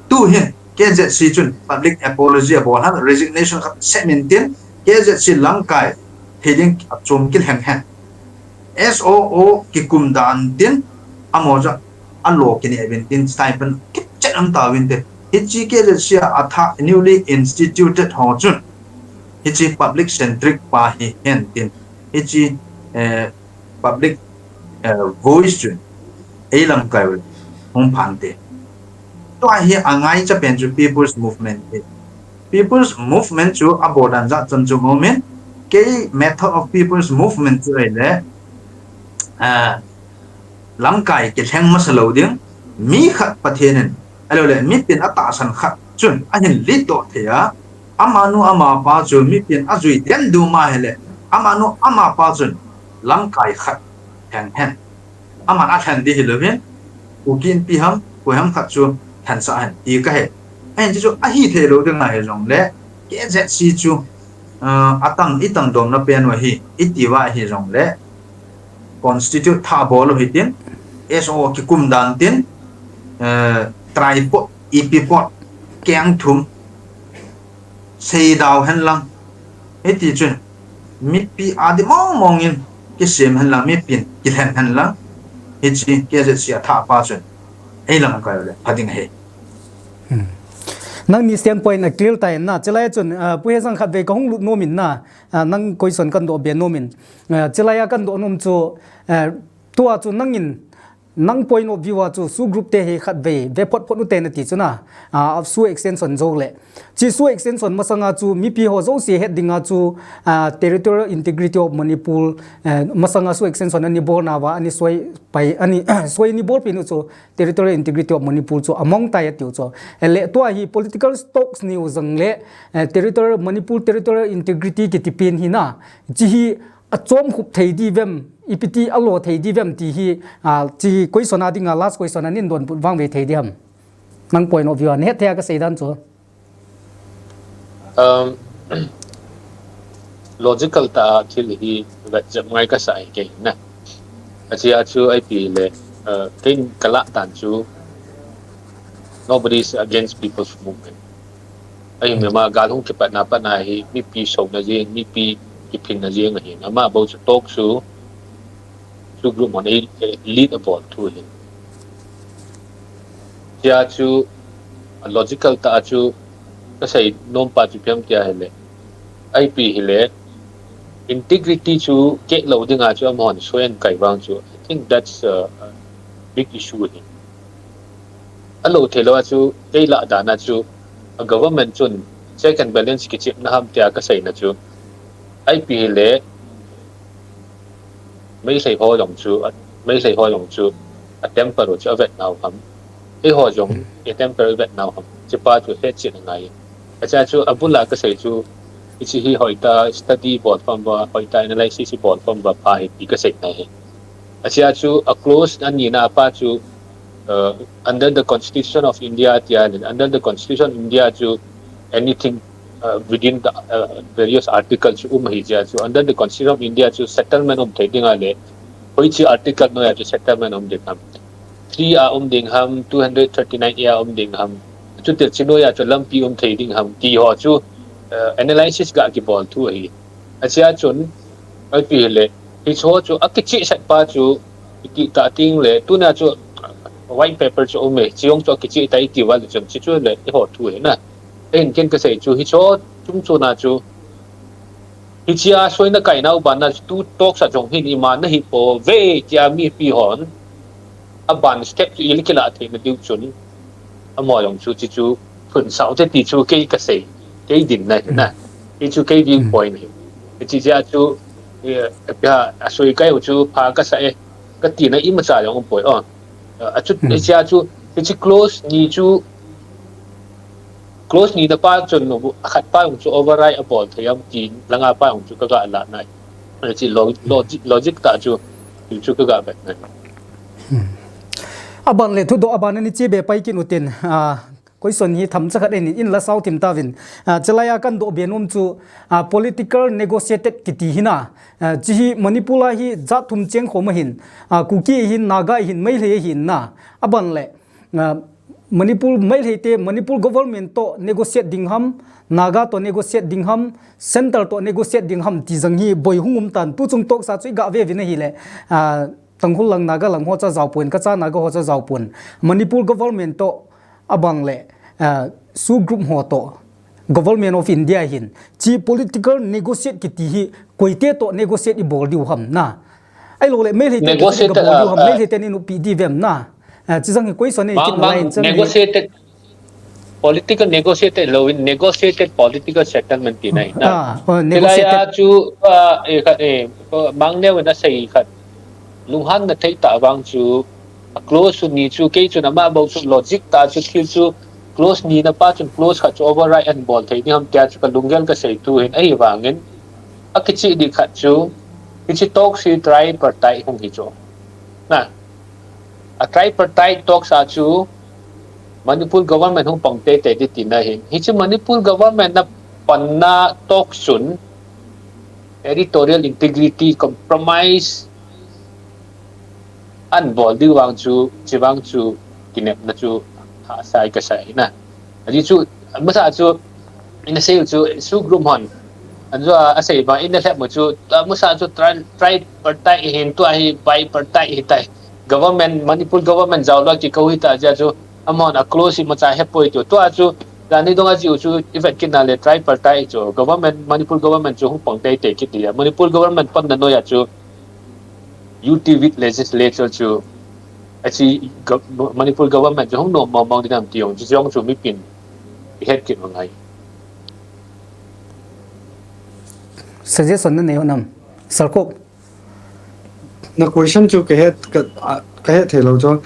Tu hin, K Z C chun public apology a bol han, resignation khat se min tin, K Z C lamkai, thei ding a chum kil hen hen. S O O kikum dan tin, amo ja, a lo kine vin tin, stipend kip chet am ta vin tin. Hichi K Z C a tha newly instituted ho chun. Hichi public centric pa hi hen tin. Hichi, eh, public, eh, voice chu ei lamkai u hung phan te. Tua hi a ngaicha pen chu people's movement hi. People's movement chu a bol dan jat chan chu momin, kei method of people's movement chu ei le, eh, lamkai kilheng masa lo ding, mi khat Pathen in, ahilou le, mipin a tahsan khat chun, a hin lead doh thei a, amanu amapa chu mipin a jui dem duma hile, amanu amapa chun lamkai khat lhen hen. Aman alhen ding hilou hin, Kuki Inpi ham, koi ham khat chu lhensah hen ti kahe. Ahin chuchu ahithei lou ding ahi jongle, K Z C chu, uh, atang, itang domna pen u ahi, iti uva ahi jongle, constitute thah bol u hitin, S O kikum dan tin, uh, tripod, ipi pod, keng thum, seidau hen lang. Hiti chun, mipi adih mong mong in kisem hen lang, mipin kilhen hen lang. Hichi K Z C athah pa chun, ei lam kai le, pha ding ahi. Hmm. Nangni standpoint a clear tai na, chulai chun, uh, Pu Hesang khat vei kahung lut nom in na, uh, nang question kahin doh be nom in. Uh, chulai a kahin doh nom chu, uh, tua chu nangin, nang point of view a chu, SoO group te hi khat vei, ve phot phot u te nati chu na, uh, SoO extension jou le. Chi SoO extension masanga chu, mipi ho jouse het dinga chu, uh, territorial integrity of Manipur, uh, masanga SoO extension ana bol nauva, ana soi pai, ana, soi ana bol pen u chu, territorial integrity of Manipur chu among tai atiu chu. Ele tua hi political talks niu jong le, eh, territorial, Manipur territorial integrity kiti pen hi na, chi hi achom khup thei ding vem, ipi ti alo thei ding vem ti hi, ah, chi question a dinga last question a nin donbut vang ve thei ding ham. Nang point of view a, nahet thei a kasei dan chu. Um, logical tah a thil hi vet jep ngai kasa ahi kei na. Achia chu ipi le, uh, kei kalah dan chu nobody is against people's movement. Ahi, hmm, mema gal hung kipatna patna hi mipi souna jeng, mipi kiphinna jeng ahi. Ama bou chu talk chu SoO group hon ei, eh, lead abol thu ahi. Chia chu, a logical tah a chu, kasei nom pa chu ipi ham tia hile, ipi hile, integrity chu keh lou dinga chu amahon soi akai vang chu, I think that's a, a big issue ahi. Alo thei lou a chu, kei lah dan a chu, a government chun check and balance kichepna ham tia kaseina chu, ipi hile, Meitei ho jong chu, a, Meitei ho jong chu, a temper u chu avet nau ham. Eiho jong, hmm, a temper avet nau ham. Chi pa chu hetchet angai. Achia chu, abul a kasei chu, hichi hi hoitah study bol pam uva, hoitah analysis bol pam uva pa hi ti kasei ngai ahi. Achia chu, a clause anina pa chu, uh, under the Constitution of India tia, under the Constitution of India chu, anything, uh, within the, uh, various articles chu um ahi chia chu, under the Constitution of India chu settlement um thei dinga le, hoichi article noiya chu settlement um ding ham. Three a um ding ham, two hundred thirty-nine A a um ding ham. Chuti chi noiya chu lampi um thei ding ham ti ho chu, uh, analysis ga kibol thu ahi. Achia chun, ipi hile, hicho chu akichehsah pa chu, iti ta ting le, tunia chu white paper chu um e, chi jong chu akicheh ta iti uva le chun, chi chu le, eiho thu ahi na. Ahin ken kasei chu, hicho chung chu na chu, hichia soina kai nau ban na chu, tu talks a jong hin ima nahi pouve, tia mipi hon, aban step chu i le kilah theina diu chun, amaho jong chu chi chu phun sao te ti chu kei kasei, kei dinna ahi na. Hmm. Kei chu kei view, hmm, point ahi. Hichi chia chu, eh, pia, asoi kai u chu pha kasa e, katina imacha jong um poi o. Eh, achu, hmm, hichia chu, hichi clause ni chu, clause nina pa chun, khat pa jong chu override abol thei am ti langa pa jong chu kaga lah nai. Hichi lo-, logic, logic tah chu, chu kaga vet nai. Hmm. Aban le thudoh aban ani che be pai kit utin, ah, question hi themcha khat in, in la sao thim tauvin. Ah, chulai a kahin doh be nom chu, ah, political negotiated kiti hi na. Ah, chi hi Manipur a hi jat thum cheng khom ahin, ah, Kuki ahin, Naga ahin, Meitei ahin na. Aban le, ah, Manipur Meitei te, Manipur government toh negotiate ding ham, Naga toh negotiate ding ham, center toh negotiate ding ham ti jong hi boi hung um tan. Tu chung talks a chu i ga ve uvin ahile, ah, Tangkhul lang Naga lang ho cha jao pon, Kacha Naga ho cha jao pon. Manipur government toh abang le, ah, SoO group ho toh, Government of India hin, chi political negotiate kiti hi, koite toh negotiate i bol diu ham na. Ahilou le, Meitei te toh negotiate, i bol diu ham, ah, Meitei te in uppi diu vem na. Ah, chi jong hi question e, mang, kit mang, line chang hi. Negotiated, political negotiated lou in, negotiated political settlement tina ahi na. Ah, oh, negotiated. Hilai a chu, ah, eh, khat, eh, oh, Mangneo in asei khat. Lunghanna thei tah vang chu, a clause chu ni chu, kei chun ama bou chu logic tah chu thil chu, clause nina pa chun clause khat chu override ahin bol thei ding ham tia chu ka lunggel ka sei thu ahin, ahivangin, akichih ding khat chu, hichi talks hi tripartite hung hi chu. A tripartite talks a chu Manipur government hung pang teitei ding tina ahin. Hichu Manipur government na panna talks chun territorial integrity compromise ahin bol diu vang chu, chuvang chu kinepna chu hahsa e kasa ahi na. Ajeh chu, masa chu, ina sei chu, SoO group hon. Ajo a, asei bang, ina lhep mo chu, a, masa chu tri-, tripartite ahin, tua hi bipartite ahitai. Government, Manipur government jao lou kiko hita jeh chu, amahon a close imacha hepoi tiu. Tua chu, jani dong a jiu chu, i vet kit na le tripartite chu, government, Manipur government chu hung pang teitei kit dia. Manipur government panna noiya chu, U T V legislature chu, achi gov-, Manipur government chu hung nom mong mong ding ham ti jong, chu jong chu mipin i het kit u ngai. Suggestion na nei u nam, Sir Kok? Na question chu ka het, ka, a, ka het thei lou chu.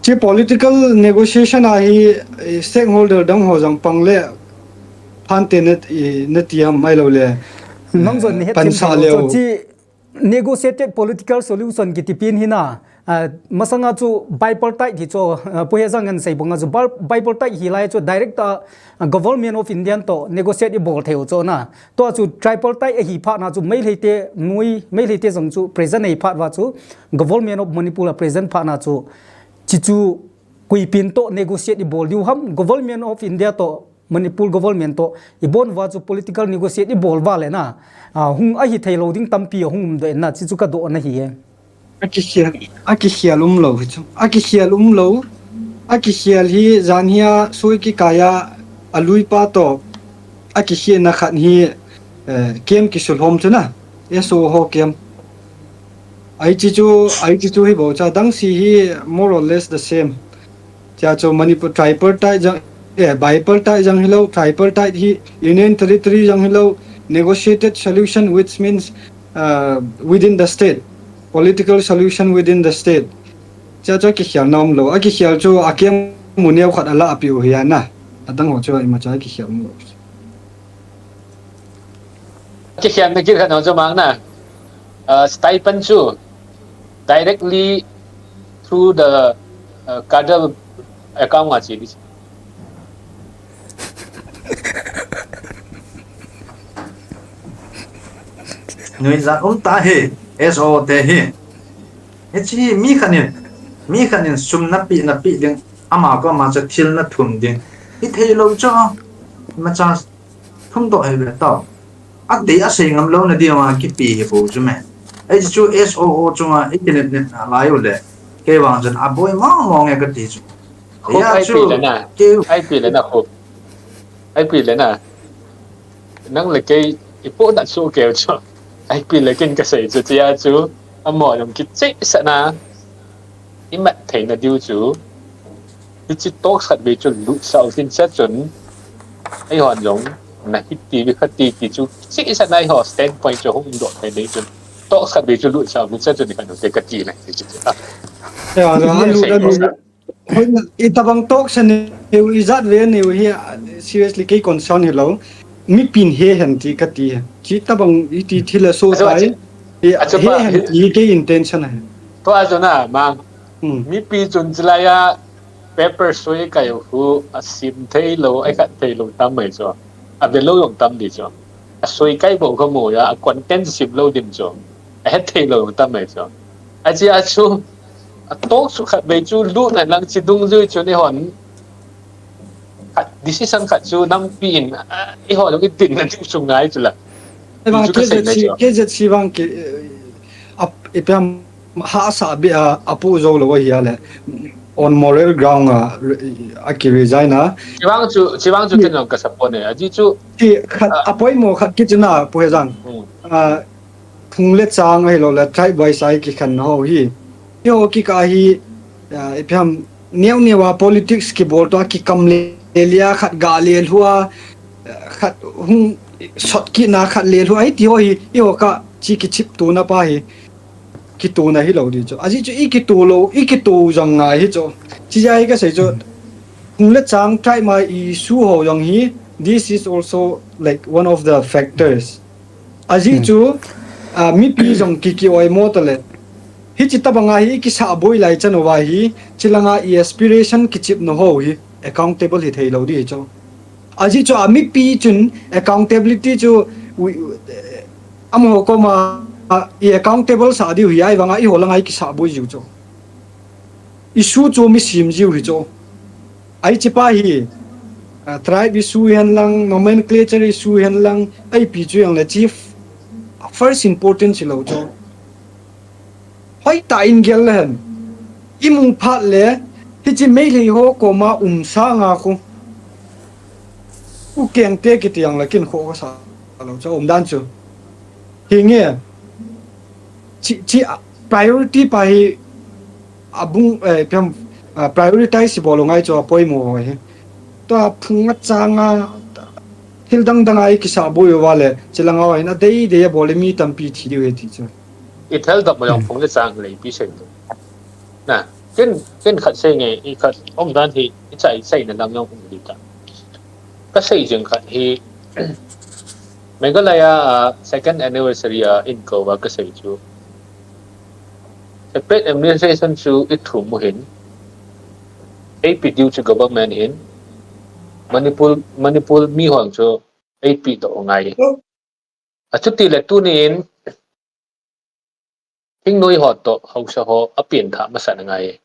Chi political negotiation a hi, eh, stakeholder dang ho jong pang le phante na, eh, na ti ham ahilou le. Nang jong na het thei lou chu. Chi negotiated political solution kiti pen hi na, ah, masanga chu bipartite hi chu, ah, Pu Hejang in asei banga chu bar-, bipartite hi lai chu direct a, ah, Government of India toh negotiate i bol thei u chu na. Tua chu tripartite ahi phat na chu Meitei te noi, Meitei te jong chu present ahi phat uva chu Government of Manipur a present phat na chu chi chu koi pen toh negotiate i bol diu ham, Government of India toh Manipur government toh i bon uva chu political negotiate i bol uva le na, ah, hung ahi thei lou ding tampi ahung um doh in na, chi chu ka dohna ahi e. A kikhel, a kikhel um lou hi chu. A kikhel um lou. A kikhel hi jan hia soi kikai a, a lui pa toh a kikhelna khat hi, eh, kem kisulhom chu na. SoO ho kem. Ai chi chu, ai chi chu hi bou cha dang si hi more or less the same. Chia chu Manipur tripartite jang, eh, bipartite jang hilou, tripartite hi Union Territory jang hilou, negotiated solution, which means, uh, within the state, political solution within the state. Chia chu a kikhel na um lou, a kikhel chu a kimu neo khat a la a piu hi a na, a dang ho chu imacha a kikhel um lou. Kikhen na kikhen ho chu mang na. Uh, stipend chu directly through the, uh, cadre account a chi di. Nuijat um ta hi, SoO te hi. Hichi mi khat in, mi khat in sum na pe, na pe ding, ama ko ama cha thil na thum ding. Hi thei lou chu, imacha thum doh hi ve tao. A dei a sei ngam lou na dia ma kipe hi bou chu me. Ai chu SoO chunga i kinep nep na lai u le. Kei vang chun a boi mong mong e ka ti chu. Khup ya ai chu pi le na. Kei ai pi le na khup. Ai pi le na. Nang le kei i po na chu keu chu. Ai pi le kin ka sei chu chia chu. Amo jong kicheh sa na. I mat theina diu chu, hichi talks khatvei chu lutsah u tin cha chun, eihon jong, na hiti vi khati ti chu, chi isa na eiho standpoint chu hung doh thei ding chun, talks khatvei chu lutsah u tin cha chun, i khan u te ka ti na, ti chu. Ya, ya, a lu, a lu. Hoi, i tabang talks a neu, i jat ve neu hi, seriously, kei concern hi lou. Mipin he hen ti ka ti. Chi tabang i ti thil a so tai. I he hen ti kei intention a. Tua chu na, mang. Hmm. Mipi chun chilai a paper soi kai u hu a sim thei lou, a khat thei lou tam mai chu. A ve lou jong tam di chu. A soi kai bou ka mu ya, a content sim lou dim chu. A het thei lou jong tam mai chu. A chi a chu, a talk chu khatvei chu lut na lang chi dungjui chu ni hon. Khat, decision khat chu nampi in, a, eiho jong i tin na diu chu ngai chu la. Eva, chu ka sei na KZC, chu. KZC vang ki, eh, ap, ipiam hahsa beh a, a pu jou lou ahi a le, on moral ground a, re-, a ki resign a. Chivang chu, chivang chu ken jong ka support e. Aji chu, ki khat, ah, a poimo khat ki chu na, Pu Hejang. Hmm. Ah, phung le chang ahilou le, tribe wise a kikhen na ho hi. Eiho kikah hi, ah, ipiam neo neo a politics kibol to a kikam le, le lia khat ga le lhua, khat hung sot kit na khat le lhua, hiti ho hi, eiho kah chi kichip tuna pa hi. Kituna hi lou di chu. Aji chu i kitu lou, i kitu jong ngai hi chu. Chi ja hi ka sei chu. Phung le chang tribe ma issue ho jong hi, this is also like one of the factors. Aji chu, ah, mipi jong ki ki oimo ta le. Hichi tabanga hi kisah boi lai chan uva hi, chilanga i aspiration kichepna ho hi accountable hi thei lou di chu. Ajeh chu a mipi chun accountability chu, ui, eh, amaho koma, ah, i accountable sah diu hi, ahivanga eiho langa i kisah boi jiu chu. Issue chu mi sem jiu hi chu. Ahi chipa hi, ah, tribe issue hen lang, nomenclature issue hen lang, ipi chu jong le chief first importance hilou chu. Hoitah in gel le hen. I mu phat le, hichi Meitei ho koma um sanga khu. U keng te kiti jong le kin kho ka sa lou chu um dan chu. Hinge. Chi, chi, ah, priority pa hi abung, eh, piam, ah, prioritize bol u ngai chu apoimo ho hi. Tua phung a changa, thil dang dang a i kisah boi uva le, chilanga hin adei dei a bol le mi tampi thi diu hi ti chu. I thal dap ma jong phung le chang le ipi sei tu. Na, ken, ken khat sei nge, i khat um dan hi, i chai, i chaina lam jong um di ta. Ka sei jing khat hi, Meghalaya, ah, second anniversary a in ko va ka sei chu. Separate administration chu i thum u hin, eipi diu chu government hin, Manipur, Manipur mi hon chu eipi doh u ngai. Achuti le tuni in, thingnoi ho toh haosa ho apen thah masat angai.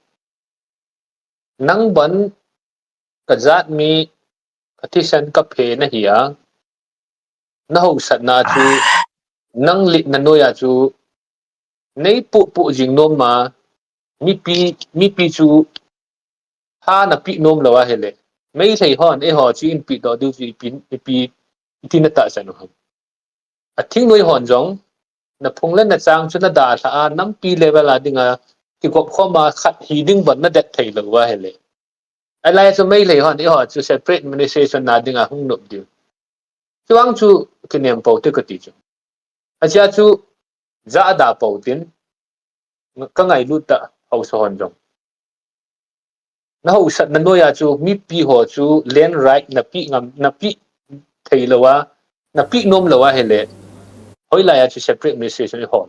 Nang ban ka jat mi ka thisan ka phe na hi a, na haosatna chu, nang litna noi a chu, nei puh puh jing nom ma, mipi, mipi chu, ha na pi nom lou a hile. Meitei hon, eiho chu in pi doh diu chu ipi, ipi, iti na tahsan u ham. A thingnoi hon jong, na phung le na chang chu na dalha a, nampi level a dinga, kigop khom a khat hi ding ban na det thei lou a hile. Alai chu Meitei hon, eiho chu separate administration na dinga hung nop diu. Chuang chu kinem pou te ka ti chu. Achia chu ja da pou tin, ka ngailut ta haosa hon jong. Na haosatna noi a chu mipi ho chu land right na pi ngam, na pi thei lou a, na pi nom lou a hile. Hoilai a chu separate administration i hol.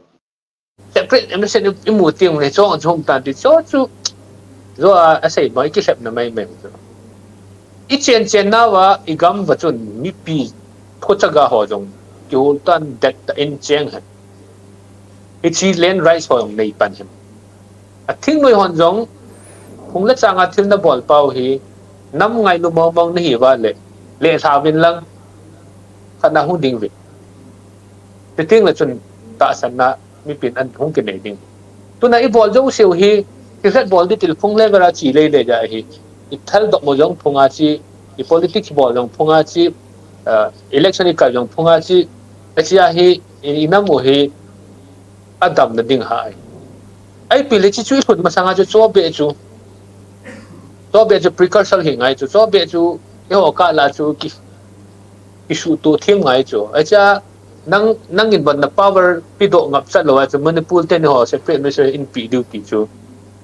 Separate administration i mu ting le chong chong tan ti chu chu. Zo a, asei mai kisepna mai mai chu. I chen chen nauva, i gam va chun mipi khochaga ho jong kihol tan det ta in cheng hen. Hichi land rights ho jong nei pan hen. A thingnoi hon jong, phung le changa thil na bol pau hi, nam ngailu mong mong na hi va le, le lha vin lang, khat na hung ding vin. Ti ting le chun tahsanna mipin an hung kinei ding. Tuna i bol jong siu hi, i khat bol di til phung level a chi lei lei ja hi, i thal dok mo jong phung a chi, i politics bol jong phung a chi, ah, election i kal jong phung a chi, a chi a hi, i, i nam u hi, a dam na ding hai. Ai pi le chi chu i lhun masanga chu cho be chu. Cho be chu precursor hi ngai chu. Cho be chu, i ho ka la chu ki, ki su tu thim ngai chu. A cha nang, nang in ban na power pi do ngap chat lo a chu Manipur te ni ho separate administration in pi diu ti chu.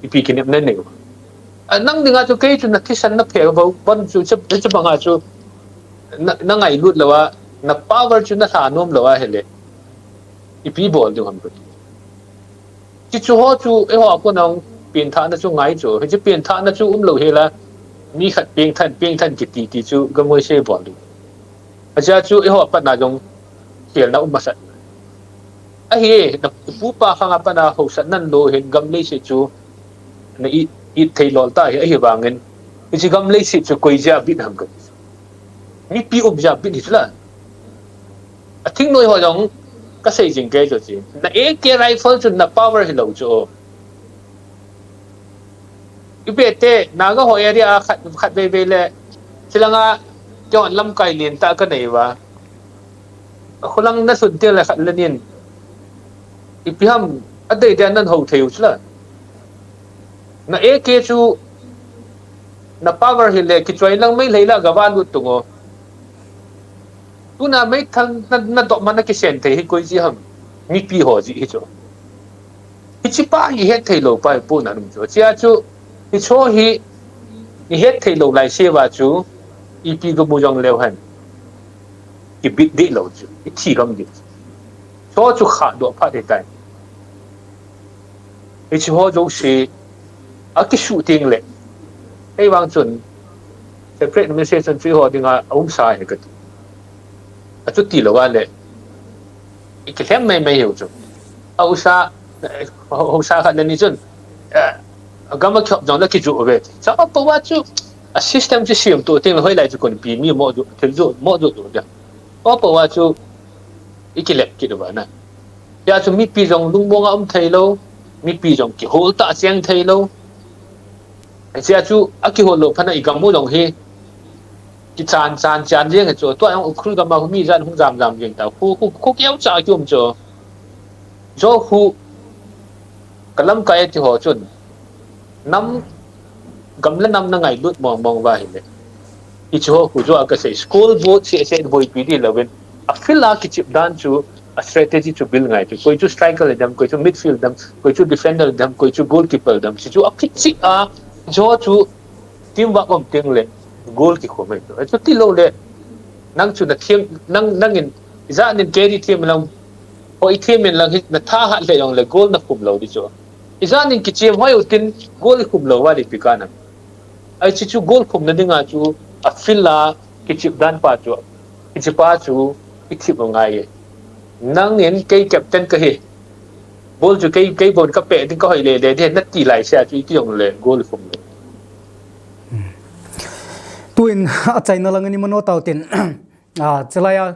I pi kinep na nei. A nang dinga chu kei chu na thisan na phe ba ban chu cha, cha banga chu na, na ngailut lo a na power chu na lha nom lo a hile. Ipi bol diu ham ko. Chi chu ho chu, eiho a kon a hung pengthahna chu ngai chu. Hichi pengthahna chu um lo hela, mi khat pengthan, pengthan kiti ti chu, gamoi se bol diu. Achia chu, eiho a pat na jong, khelna um masat. Ahi, na pu pa khang a pat na haosatna lo hin gam leiset chu, na i, i thei lol ta hi, ahi vangin. Hichi gam leiset chu, koi jeh a bit ham ko. Mipi um jeh a bit hi chu la. A thingnoi ho jong ka sei jing kei chu chi. Na A K rifle chu na power hi lo chu. I be te, Naga ho area a khat, khat vei vei le, chilanga, kei hon lamkai lien ta ka nei va. A khulang na sun te le khat le nin. Ipi ham, a dei dei nan ho thei u chu la. Na A K chu, na power hi le, kichoi lang mai lei la ga va lut tung o. Tuna meithal na, na dop ma na kisen thei hi koi jeh ham. Mipi ho jeh hi chu. Hichi pa hi het thei lo pa hi pu na nung chu. Chia chu, hi cho hi, hi het thei lo lai se va chu, ipi ga mu jong leu hen. Kibit dih lo chu, i thi gam dih. Cho chu kha do pha dih tai. Hichi ho jouse akisuh teng le, ei vang chun separate administration chu eiho dinga ahung sa ahi kati. Achuti louva le ikilhem maimai hiu chu. Ahausa, ahausa khat le ni chun, eh, agam a kihop jong le kijoh uve. Chapang pouva chu a system chu semtoh teng le hoilai chu kon pi mi mo joh, thil joh, mo joh joh dia. Apouva chu ikilep kit uva na. Hia chu mipi jong lungmong a um thei lou, mipi jong kihol tah cheng thei lou. Hia chu akihol lou phat na igam u jong hi kichan chan chan jeng chu, tua jong Ukhrul gam a mi jan hung jam jam jeng ta. Khu, khu, khu keu cha kium chu. Jo khu kalamkai ti ho chun. Nam, gam le nam na ngailut mong mong uva ahile. Hichi ho khu jo a kasei school board se se boipi di louvin. A field a kichep dan chu, a strategy chu build ngai chu. Koi chu striker dem, koi chu midfield dem, koi chu defender dem, koi chu goalkeeper dem. Hichu akichep a, jo chu teamwork um teng le goal kikhum ahi. Chuti lou le, nang chu na thiam, nang, nangin, ijat nin carry thiam lang, o i thiam in lang hi, na tha hat le jong le goal na khum lou di chu. Ijat nin kichem hoi u tin goal i khum lou va di pi ka na. Hichi chu goal khum na dinga chu a field a kichep dan pa chu, kichep pa chu i thip u ngai e. Nangin kei captain kahi. Ball chu kei, kei bon ka pe ding ka hoi le le di na ti lai sia chu i ti jong le goal i khum lou. Tuin achaina lang ani mano tau tin. A, chulai a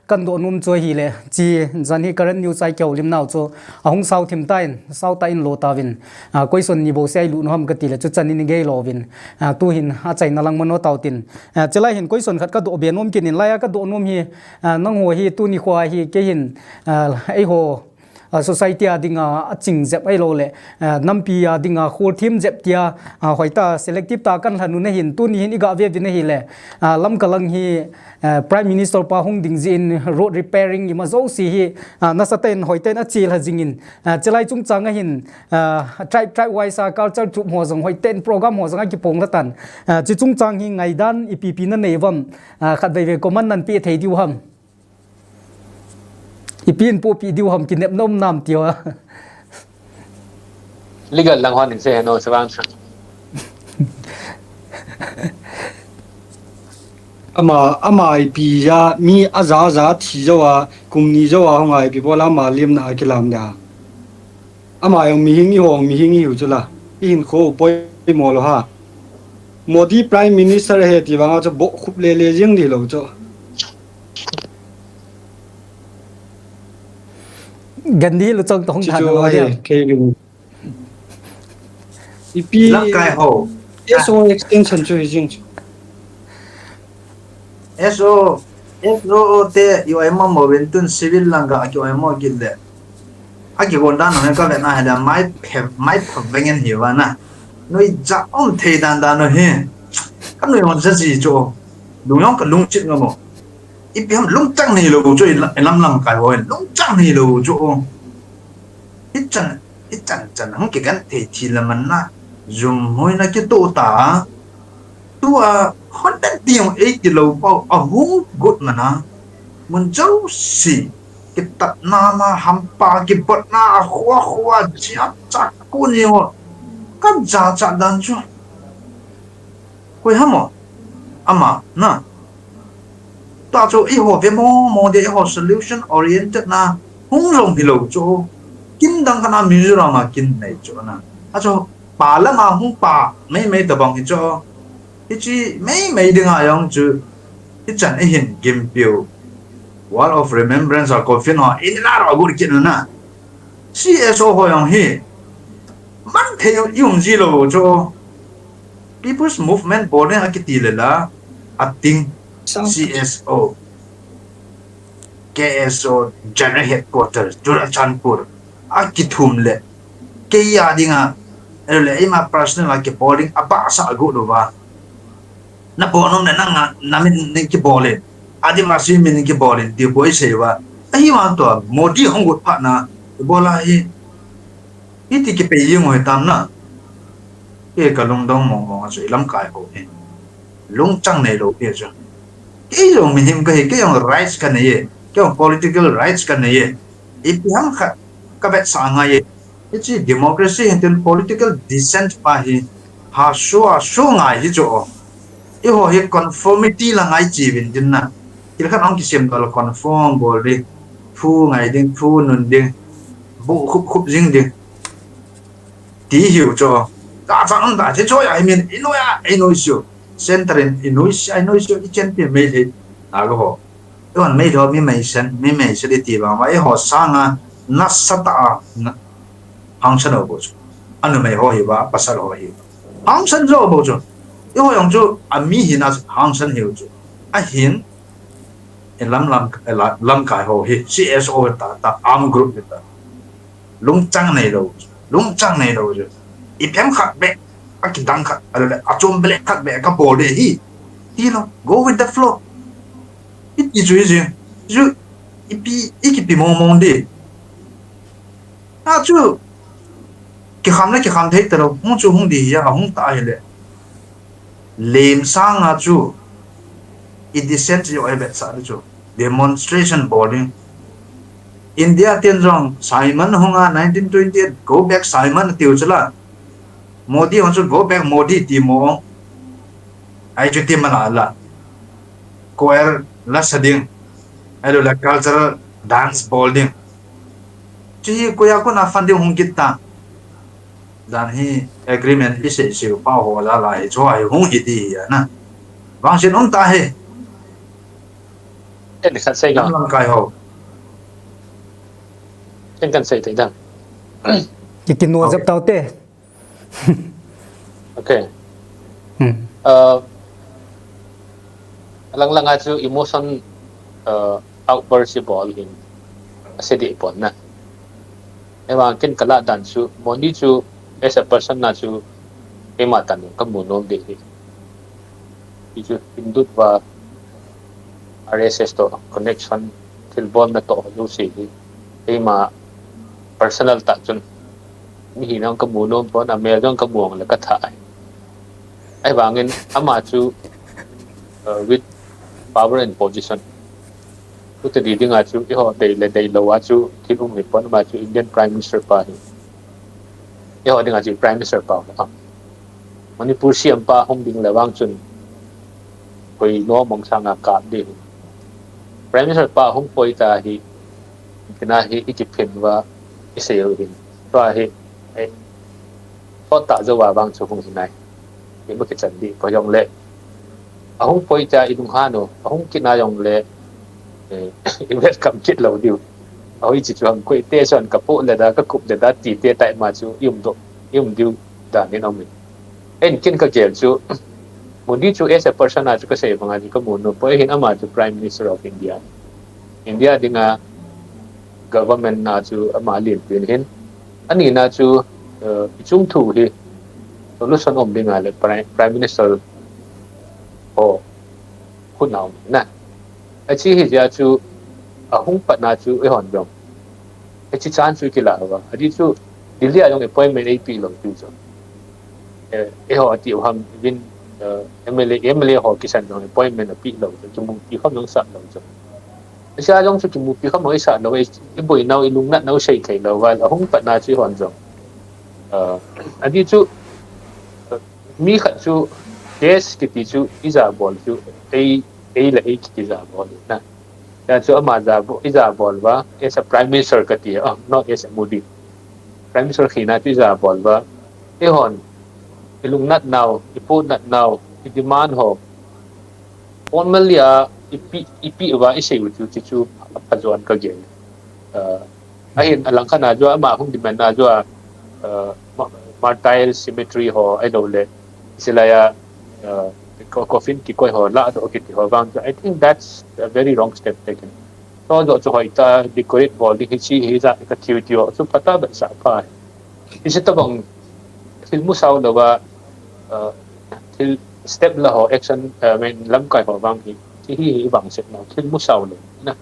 kan doh nom chu ahile, chi jan hi current news a i kihoulim nau chu ahung sao thim tan, sao tah in lo tauvin, a, question ni bou se i lut nu ham kati le, chu chan in i gei louvin, a, tuhin achaina lang mano tau tin. A, chulai hin question khat ka doh be nom kit in, lai a ka doh nom hi, a, nangho hi tuni khoa hi kei hin, a, eiho a, society a dinga aching jep ahilou le, a, nampi a dinga khol thim jep tia, a, hoitah selective tah kan lhanu na hin, tuni hin i ga ve uvin ahile, a, Lamka lang hi, a, Prime Minister pa hung ding jeh in road repairing ima jouse hi, a, nasatah in hoitah in ache lha jing in, a, chulai chungchang a hin, a, tribe, tribe wise a culture troupe ho jong hoitah in program ho jong akipong lha tan, a, chi chungchang hi ngaidan ipi ipi na nei uvam, a, khatvei vei comment nan pe thei diu ham. Ipi in pohpi diu ham, kinepna um nam tiu a. Legal lang hon in se no se vang sa. Ama, ama ipi ja, mi aja ja thi jou a, kum ni jou a hung a ipi bol a ama lim na a kilam dia. Ama jong mihing i hong mihing i hiu chu la. I hinkho poimo lou ha. Modi Prime Minister ahi ti vang a chu boh khup le le jing di lou chu. Gandhi luchang to hung chu than chu lo ahi, dia. Kei ring. Ipi Lamkai ho. S O extension chu hi jing chu. S O, S O O te U M mo vin tun civil lang ka ki U M mo kit le. A ki gon dan no ka ve na he da mai phe, mai phe vengen hi va na. Noi ja um thei dan dan no hi. Ka noi hon sa ji chu. Lung yong ka lung chit ngamo. Ipi ham lungchang nei lou chu i la-, i lam Lamkai ho lungchang nei lou chu. Hichan, hichan chan hung kigen thei thi la man na. Jumhoina kitoh ta. Tua hon den ti hung ei ti lou pau a hung got man a. Mun jouse kitatna ma hampa kibotna a khua khua chia chak ku ni ho. Ka ja cha dan chu. Koi ham o? Ama, na. Tua chu eiho ve mo mo de eiho solution oriented na hung jong hi lou chu. Kin dang khat na Mizoram a kin nei chu na. A chu pa lama hung pa mei mei tabang hi chu. Hichi mei mei ding a jong chu. Hichan i hin gimpiu. Wall of Remembrance a coffin ho. In la ro gur kin na. C S O ho jong hi. Man thei i um ji lou chu. People's Movement bol ding a kiti le la, a ting Sao. C S O, K S O General Headquarters, Churachandpur, a kithum le. Kei a ding a, le ima personal a kibol ding a ba sa gu lo va. Na bol nom le nang a, na min ning kibol in. A ding ma si min ning kibol in, ti boi sei va. A hi ma to, Modi hong gut pha na, bol a hi. Hiti kipei jing u hitam na. Kei ka lungdong mong mong a chu i Lamkai ho hi. Lungchang nei lou hi chu. Kei jong mihem ka hi, kei jong rights ka nei e. Kei jong political rights ka nei e. Ipi ham khat ka vetsah ngai e. Hiche democracy hin tin political dissent pa hi ha sua su ngai hi chu. Eiho hi conformity la ngai chi vin tin na. Thil khat hung kisem doh le conform bol ding. Thu ngai ding, thu nun ding. Bu khup khup jing ding. Ti hiu chu. Ka chang da che chu ya hi min i noi a, i noi siu. Center in i noi si, i noi siu, i chen pi mei le. A lo ho. Eiho mei lo mi mei sen, mi mei sen i ti vang va eiho sanga nasatah a na hangsan ho bou chu. Anu mei ho hi va, pasal ho hi va. Hangsan jo bou chu. Eiho jong chu, a mi hi na hangsan hiu chu. Ahin, i lam lam, i la-, lamkai ho hi, C S O ta, ta, arm group ta. Lungchang nei lo, lungchang nei lo chu. I phem khat be, a kidang khat, a le, a chom be le khat be, ka bol de hi. Ti lo, go with the flow. I ti chu i jing. Chu, i pi, i kipi mong mong di. A chu, kikham le kikham thei ta lo, hung chu hung di hi a, hung ta hi le. Lem sanga chu, i dissent jo e bet sa chu. Demonstration bol ding. India ten jong Simon hunga nineteen twenty-eight, go back Simon tiu chu la. Modi hon chu go back Modi ti mo. Ai chu ti mana la. Choir la sa ding. Ai lo la cultural dance bol ding. Chu hi koya kona funding hung kit ta. Dan hi agreement i sei sei pa ho la la hi chu ai hung hi di hi na. Vang sin um ta hi. Ken khat sei ga. Lam kai ho. Ken kan sei te dan. Ki ki no jap tau te. Okay. Hmm. Uh, lang lang a chu emotion, uh, outburst i bol hin. A se di pon na. Ewa ken kala dan chu, Modi chu as a person na chu, keima tan ka mu nom de hi. Hi chu Hindutva R S S to connection thilbolna to lu si hi. Keima personal ta chun. Mi hi nang ka mu nom pon, a mel jong ka mu ang le ka tha ai. Ai vangin ama chu, uh, with power and position. Uta di dinga chu, eiho dei le dei lo a chu, thil um hi pon ama chu Indian Prime Minister pa hi. Eiho dinga chu Prime Minister pa hi. Manipur C M pa hung ding le vang chun, koi no mong sanga kap di. Prime Minister pa hung poi ta hi, kina hi i kiphin va, i sei u hin. Tua hi, eh, thot ta jo va vang chu hung hi nai. Ima kichan di, pa jong le. Ahung poi ta i lunghan u, ahung kina jong le, eh, i welcome kit lo diu. Ahi chi chu ham koi te son ka pu le da, ka kup le da, ti te tai ma chu, i um do, i um diu dan in um in. En kin ka gel chu, Modi chu as a person a chu ka sei banga chu ka mu nom poi hin ama chu Prime Minister of India. India dinga government na chu ama lin pin hin. Ani na chu, uh, i chung thu hi solution um dinga le Prime, Prime Minister ho khut na um na. A chi hi ja chu a hung pat na chu i hon dong. A chi chan chu kila va. A di chu Delhi a jong appointment ei pi lo tu chu. Eh, eiho ati u ham vin, eh, M L A, M L A ho kisan jong appointment a pi lo chu, kimu pi khom jong sa lo chu. A sia jong chu kimu pi khom jong ei sa lo, ei, ei boi nau, ei lungnat nau sei thei lo va, a hung pat na chu i hon jong. Eh, a di chu, eh, mi khat chu case kiti chu i ja bol chu, ei, ei le ei kiti ja bol na. Tia chu ama ja bo-, i ja bol va, as a Prime Minister ka ti, oh, not as a Modi. Prime Minister hina chu i ja bol va, i hon, i lungnat nau, i puhnat nau, i demand ho. Formally a, i pi, i pi va, i sei u chu, chu, chu, a pha juan ka gel. Uh, ahin, a lang khat na chu, ama hung demand na chu, uh, ma-, martyr cemetery ho, ai lo le, silai a, uh, co-, coffin kikoi ho, la do kiti ho vang chu. I think that's a very wrong step taken. Cho jo chu hoi ta, decorate bol ding hi chi hi ja ka thiu tiu chu pha ta ba sa pha. Hi se ta bang thil mu sao lo va, uh, thil step la ho action, uh, I mean, lamkai ho vang hi. Chi hi hi vang set na thil mu sao lo na.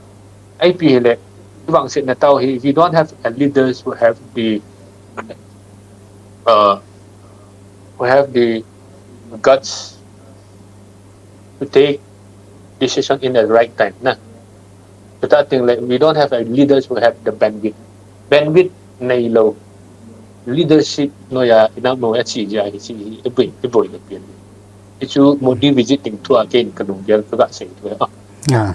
I P hi le vang set na tau hi. We don't have a leaders who have the, uh, who have the guts to take decision in the right time na. Chuta ting le, we don't have a leaders who have the bandwidth. Bandwidth nei lo. leadership noiya inam noi achi jia hi chi hi iboi iboi le pian. Hichu Modi visit ding thua ken kalunggel kaga sei thua. Ah.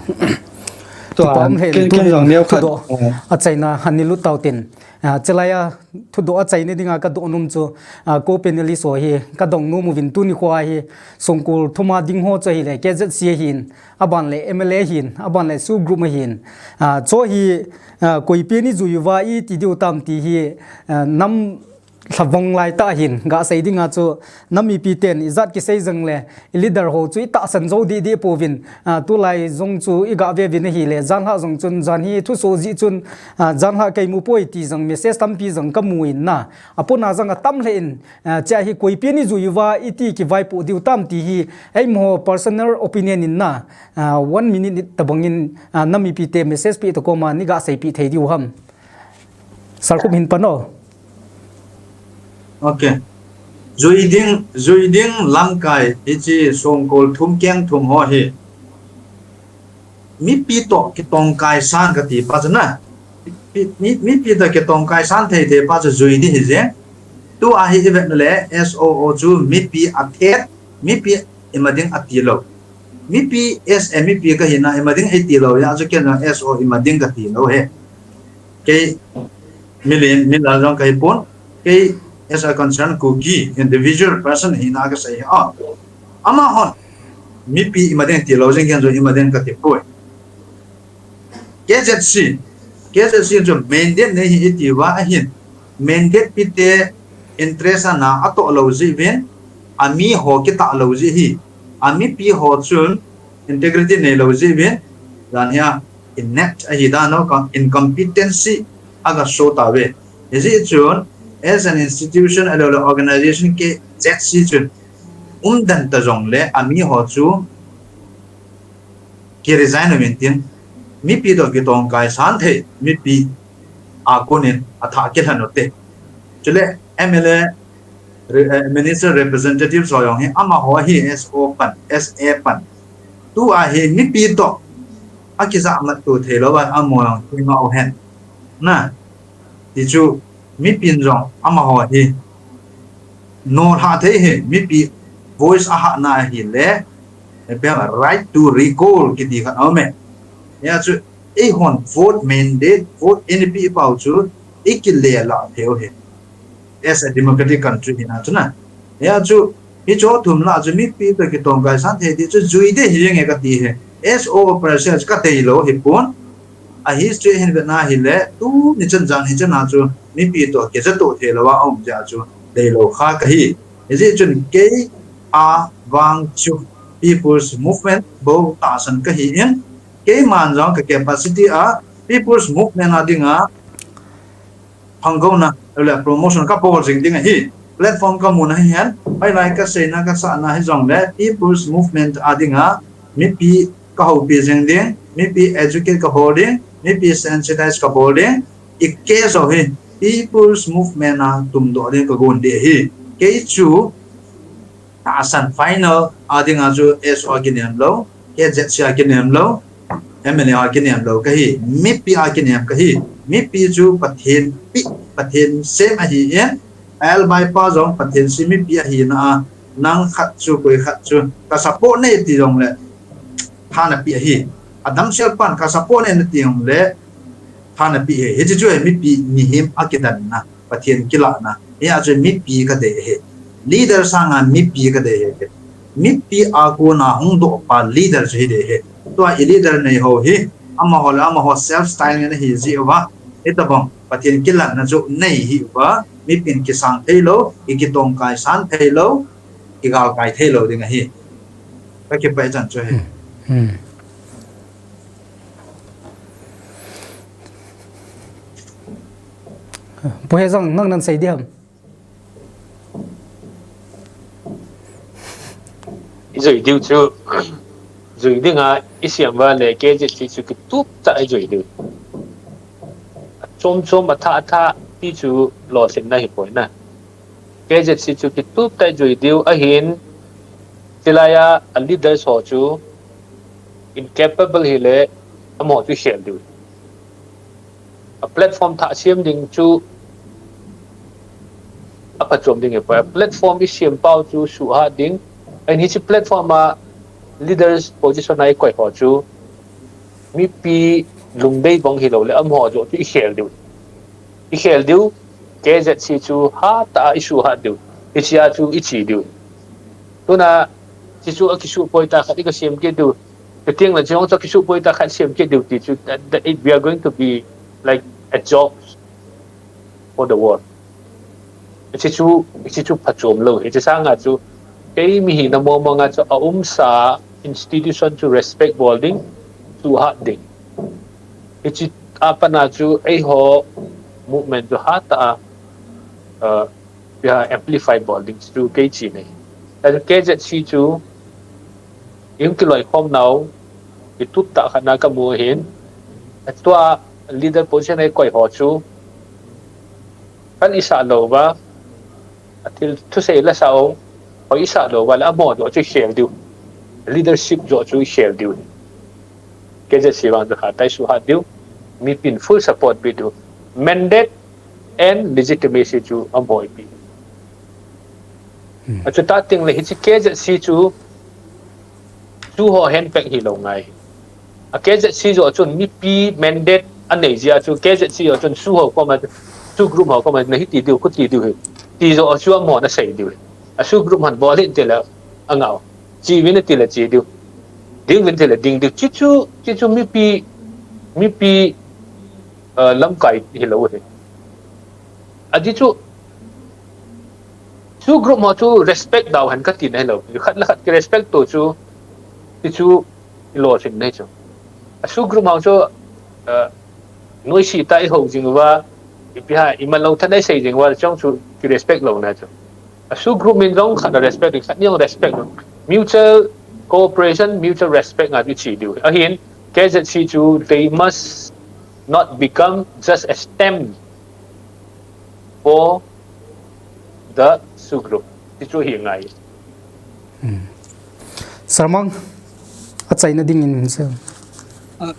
Tua, kipah um hen, ken, tuni ken jong neo khat thudoh, ah, achaina hanilut tau tin. Ah, chulaiya thudoh achaina dinga kadoh nom chu, ah, co-panelist ho hi kadong nom uvin tuni khoa hi Songkul thuma ding ho chu ahile K Z C ahin, aban le M L A ahin, aban le SoO group ahin. Ah, chu hi, ah, koipi in ijui uva iti diu tam ti hi, ah, nam lhavong lai tah hin, gasei dinga chu, nam mipi ten ijat kisei jong le, i leader ho chu itahsan jou didi pouvin, ah, tulai jong chu iga ve uvin ahile, janhi jong chun, janhi thuso jeh chun, ah, janhi kei mu poi ti jong message tampi jong kamu in na, apuna jong atam lheh in, ah, chia hi koipi in ijui uva iti kivaipoh diu tam ti hi, eimo personal opinion in na, ah, one minute tabang in, ah, nam mipi te message pi to koma nei gasei pi thei diu ham. Sir Khup hin pan o. Ok. Jui ding, jui ding lamkai hiche Songkul thum keng thum ho hi. Mipi toh kitongkai san kati pa chu na. Mi, mi, mipi toh kitongkai san thei thei pa chu jui ding hi jeng. Tua hi ivet na le S O O chu mipi athet, mipi ima ding ati lou. Mipi S A mipi kahi na ima ding iti lou, hijeh chun ken jong S O ima ding kati lou hi. Kei milen, milal jong kahi pon, kei as a concerned Kuki, individual person hina kasei hi. Ah. Amahon mipi ima ding ti lou jeng ken jong ima ding kati poi. K Z C, K Z C chu mandate nei hi iti uva ahin, mandate pite interest a na atoh lou jeh uvin, ami ho kitah lou jeh hi, amipi ho chun integrity nei lou jeh uvin, janhi a inept ahi dan u, ka incompetency aga show tauve. Hijeh chun, as an institution, ahilou le organization K Z C chun, umden ta jong le, ami ho chu, ki resign uvin tin, mipi toh kitongkai san thei, mipi a kon in athah kilhen u te. Chule M L A, re-, eh, minister representative ho jong hi, amaho hi S O pan, S A pan. Tua hi mipi toh akijahmat to thei lou van amaho jong hi ngah u hen. Na, ti chu, mipin jong amaho hi nolhah thei hi, mipi voice ahahna ahile, ipi ham, right to recall kiti khat aume. Hijeh chun, eihon vote mandate, vote eina peh pau chu, ikile lah thei u hi. As a democratic country hina chu na. Hijeh chun, hiche thum lah chu mipi toh kitongkai san thei ti chu jui ding hi jeng e kati hi. S O O process kadei lou hi pon. A history hin vetna hile, tuni chan jan hi chan a chu, mipi toh kijatoh thei lou a um jeh a chu, dei lou kha kahi. Hijeh chun kei a vang chu People's Movement bou tahsan kahi in, keiman jong ka capacity a People's Movement a dinga, phanggouna, le promotion kabol jing ding ahi. Platform kamuna hihen, hoilai kaseina kasahna hijong le, People's Movement a dinga, mipi kahoupi jing ding, mipi educate kabol ding, mipi sensitize kabol ding, i case ho hi, People's Movement a tumdoh ding kagon ding ahi. Kei chu, tahsan final a dinga chu S O a kinem lou, K Z C a kinem lou, M L A a kinem lou kahi, mipi a kinem kahi, mipi chu Pathen pi, Pathen sem ahi in, L Y pa jong Pathen sem mipi ahina a, nang khat chu, koi khat chu, ka support nei ti jong le, tha na pe ahi, adamsel pan ka support nei nati jong le, tha na pe ahi, hiche chu mipi mihem a kidanna. Pathen kilahna. Hijeh chun mipi kadei ahi. Leader sanga mipi kadei ahi. Mipi a kona hungdoh pa leader chu hiding ahi. Tua i leader nei ho hi, amaho le amaho self style ngen ahi jeh uva. Hitobang, Pathen kilahna chu nei hi uva. Mipin kisang thei lou, i kitongkai san thei lou, i galkai thei lou ding ahi. Kakipah chan chu ahi. Hmm. Hmm. Pu Hejang, nang nasei ding ham? Ijui diu chu, jui dinga, isiam uva le, K Z C chu kitup tah ijui diu. Chom chom athah athah, ti chu lolhinna hipoi na. K Z C chu kitup tah ijui diu, ahin, chulaiya, a leaders ho chu, incapable hile, amaho chu khel diu. A platform thah sem ding chu phachom ding e pa. Platform i siam pau chu suhat ding. Ahin hiche platform a leaders position a i koi ho chu mipi lungdei bang hilou le amaho joh chu i khel diu. I khel diu, K Z C chu hatah a i suhat diu. Hichea chu i che diu. Tuna, hichu akisuh poi tah khat i kasiam kit diu. Chuteng le hiche jong chu akisuh poi tah khat siam kit diu ti chu, that, that it, we are going to be like a joke for the world. Hiche chu, hiche chu phachom lou. Hiche sanga chu, kei mi hina mong mong a chu aumsa institution chu respect bol ding, suhat ding. Hiche a pat a chu eiho movement chu hatah a, uh, amplify bol ding chu kei che nei. Ahin K Z C chu i hung kiloikhom nau, i tup tah khat na ka mu ahin, tua leader position a i koi ho chu, kan i sah lou va, a thil thusei la sa o, hoi i sah lou va le amaho joh chu i khel diu. Leadership joh chu i khel diu. K Z C vang chu hatah a i suhat diu, mipin full support pe diu. Mandate and legitimacy chu amaho i pe. Hmm. Achuti teng le hiche K Z C chu SoO ho henpek hilou ngai. A K Z C joh chun mipi mandate anei jeh a chu K Z C joh chun SoO ho koma, SoO group ho koma na hiti diu, khuti diu hi. Ti joh chu amaho na sei diu hi. A SoO group hon bol hih in ti le angah u. Che uvin ati le che diu. Ding uvin ati le ding diu. Hichu, hichu mipi, mipi, uh, lamkai hilou hi. Ajeh chu, SoO group ho chu respect dau hen kati na hilou. Khat le khat ki respect to chu, hichu i lolhin na hi chu. A SoO group ho chu, uh, noise tah i hou jing uva, ipi ham, i man lou tah a i sei jing uva, chong chu ki respect lou na chu. A SoO group min jong khat a respect, khat ni jong respect lou. Mutual cooperation, mutual respect nga chu i che diu. Ahin, K Z C chu, they must not become just a stamp for the SoO group. Ti chu hi ngai. Hmm. Sir Mang, achaina dingin sir. Ah,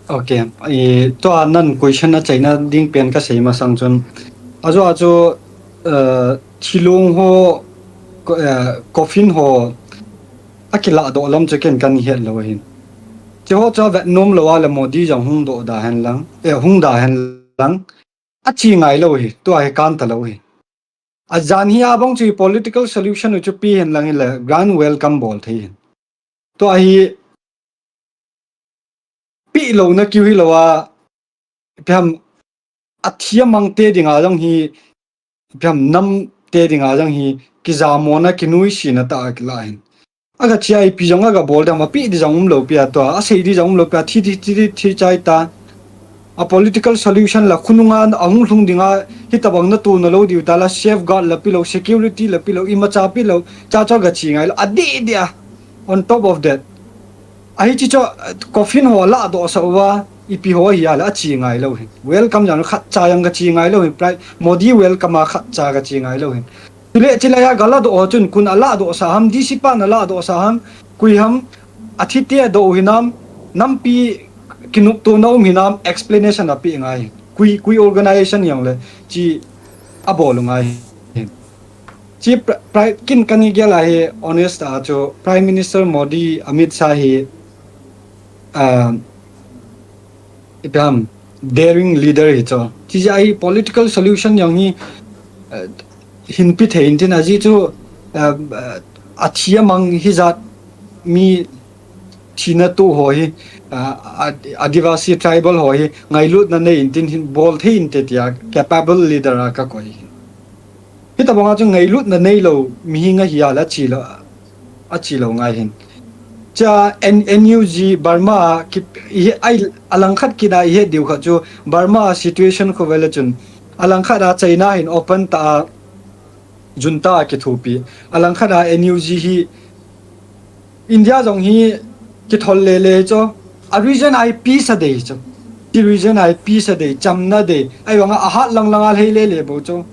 okay. I, tua nan question achaina ding pen ka sei masang chun. Ajo ajo, uh, thilong ho, co-, uh, coffin ho, akilah doh lam chu ken kan het lou hin. Hiche ho chu avet nom lou a le Modi jong hung doh da hen lang, eh, hung da hen lang. Ache ngai lou hi, tua hi kan ta lou hi. Ajan hi abang chu political solution u chu pe hen lang hi le grand welcome bol thei hin. Tua hi pe lou na kiu hilou a, ipi ham athi amang te dinga jong hi, ipi ham nam te dinga jong hi, kijamona, kinuisatna tah a kilah hin. Aga che a ipi jong aga bol dam a pe di jong um lou pi a tua, asei di jong um lou pi a, thi di, thi di, thi chai ta. A political solution la khonunga ahung lhung dinga, hitabang na tuna lou diu ta la, safeguard la pe lou, security la pe lou, imacha pe lou, cha cha ga che ngai lou, adeh deh a. On top of that, ahi chi chu, uh, coffin ho lah doh sah uva, ipi ho hi a le ache ngai lou hi. Welcome jong khat cha jong ga che ngai lou hi, Prime Modi welcome a khat cha ga che ngai lou hi. Chule, chule a ga lah doh ho chun, koin alah doh sah ham, D C pan alah doh sah ham, koi ham, athi te adoh u hinam, nampi kinoptona um hinam, explanation ape ngai. Koi, koi organization jong le, chi abol u ngai. Chi pri-, pri-, kin kani gel a hi honest a chu Prime Minister Modi, Amit Shah hi, ah, ipi ham, daring leader hi chu. Chi jeh a hi political solution jong hi, eh, hin pe thei intin ajeh chu, eh, eh, athi amang hijat mi thina toh ho hi, ah, Ad-, Adivasi tribal ho hi ngailutna nei intin hin bol thei inte tia capable leader a ka koi hi. Hitabang a chu ngailutna neilou mihem ahi a le ache lou, ache lou ngai hin. Cha N-, N U G Burma a ki, i, ai, alangkhat kit a i het diu khat chu Burma a situation khu ve le chun. Alangkhat a China hin open tah a junta a kithopi. Alangkhat a N U G hi India jong hi kithol le le chu. A region a hi peace adei chu. Chi region a hi peace adei, chamna adei. Ahivang a ahat lang lang a lhei le le bou chu.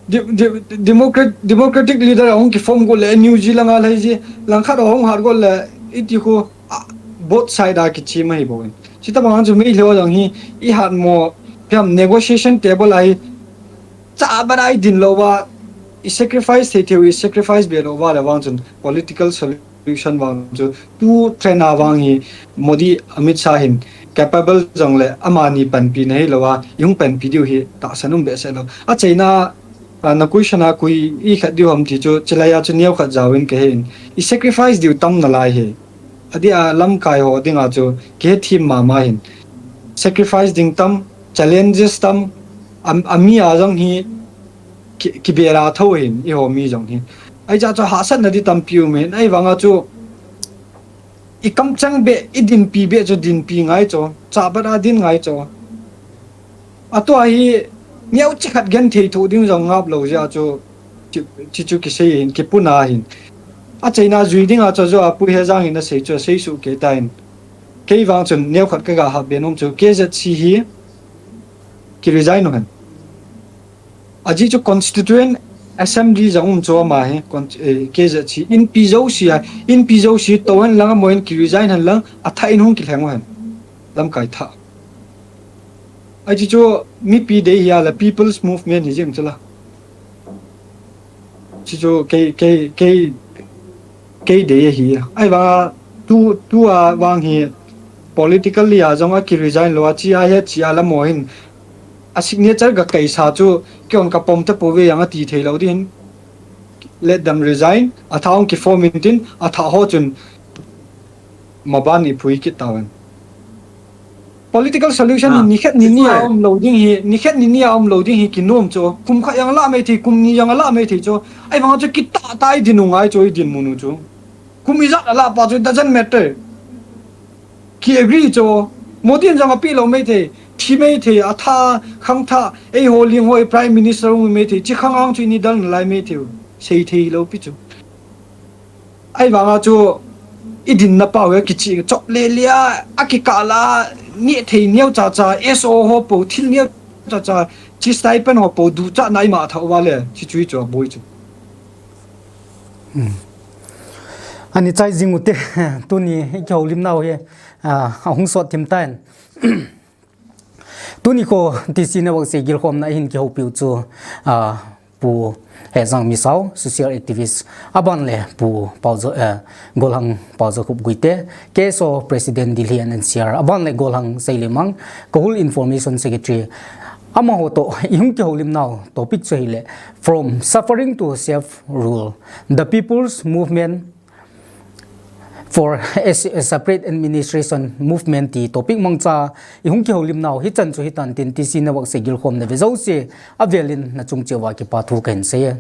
De-, de-, democrat-, democratic leader ahung kiform got le N U G lang a lhei ji, langkhat ahung hat got le iti khu, ah, both side a kichim ahi bou in. Chuti bang chu Meitei ho jong hi i hat mo, ipi ham negotiation table a hi Cha bana i din lou va, i sacrifice thei thei u, i sacrifice be lou va le vang chun political solution vang chu tu trend a vang hi Modi, Amit Shah hin capable jong le amani panpi na hi lou a, i hung panpi diu hi tahsan um behseh lou. A cheina, a, na question a koi i khat diu ham ti chu, chilai a chu neo khat jao in ka hin. I sacrifice diu tam na lai hi. Adia lamkai ho dinga chu kihe thim mama hin. Sacrifice ding tam, challenges tam, am, ami a jong hi ki, kibera tho hin, i ho mi jong hi. Ai cha chu hahsatna di tampi um hin, ai vanga chu i kamchang be, i dinpi be chu dinpi ngai chu, cha bana din ngai chu. Atua hi neo chi khat gen thei thu ding jong ngap lou jia chu, chi, chi chu kisei hin, kipuna hin. A cheina jui dinga chu jo a Pu Hejang hin a sei chu, sei su ke ta hin. Kei vang chun neo khat ka ga hap be nom chu, K Z C hi ki resign u hen. Aji chu Constituent Assembly jong um chu ama hi, con-, eh, K Z C, inpi jouse a, inpi jouse to hen lang, amo hin ki resign hen lang, a tha in hung kilheng u hen. Lamkai tha. Aji chu mipi dei hi a la People's Movement hi jing chu la. Chi chu kei, kei, kei, kei dei hi. Ai vanga tu, tu a vang hi politically a jong a ki resign lou a chi a he chi a la mo hin. A signature ga kai sa chu kei on ka pom ta po ve yang a ti thei lou din. Let them resign. A tha ong ki form in tin, a tha ho chun maban i phui kit ta ven. Political solution hi Ah, ni khat ni ni a um lou ding hi, ni khat ni ni a um lou ding hi kinom chu. Kum khat yang la mai thei, kum ni yang la mai thei chu. Ai vang chu kitah tah i din u ngai chu, i dinmun u chu. Kum ijat a la pa chu doesn't matter. Ki agree chu. Modi in jong a pi lou mai thei, thi mai thei, a tha, khang tha, ei ho ling ho, ei Prime Minister um mai thei, chi khang ang chu i ni dal na lai mai thei. Sei thei lou pi chu. Ai vanga chu i dinna pau hi kichi chop le le a, a kikah la, ni thei neo cha cha, S O ho po, thil neo cha cha, chi stipend ho po, du cha nai ma tha u va le, chi chui chu a boi chu. Ani chai jing u te, tuni i kihoulim nau hi, a, a hung sot thim tan. Tuni kho T C Network seigil khomna hin kihoupi u chu, a, Pu Hejang Misao, social activist, aban le Pu Paojo, eh, Golhang Paojo Khup Guite, K S O President Delhi and N C R, aban le Golhang Seilimang, Kahul Information Secretary, amaho to i hung kihoulim nau topic chu hile, From Suffering to Self Rule, The People's Movement for a, a Separate Administration Movement ti topic mangcha i hung kihoulim nau hi chan chu hi tan tin T C Network seigil khomna ve jouse a velin na chung cheuva kipa thu kahin sei e.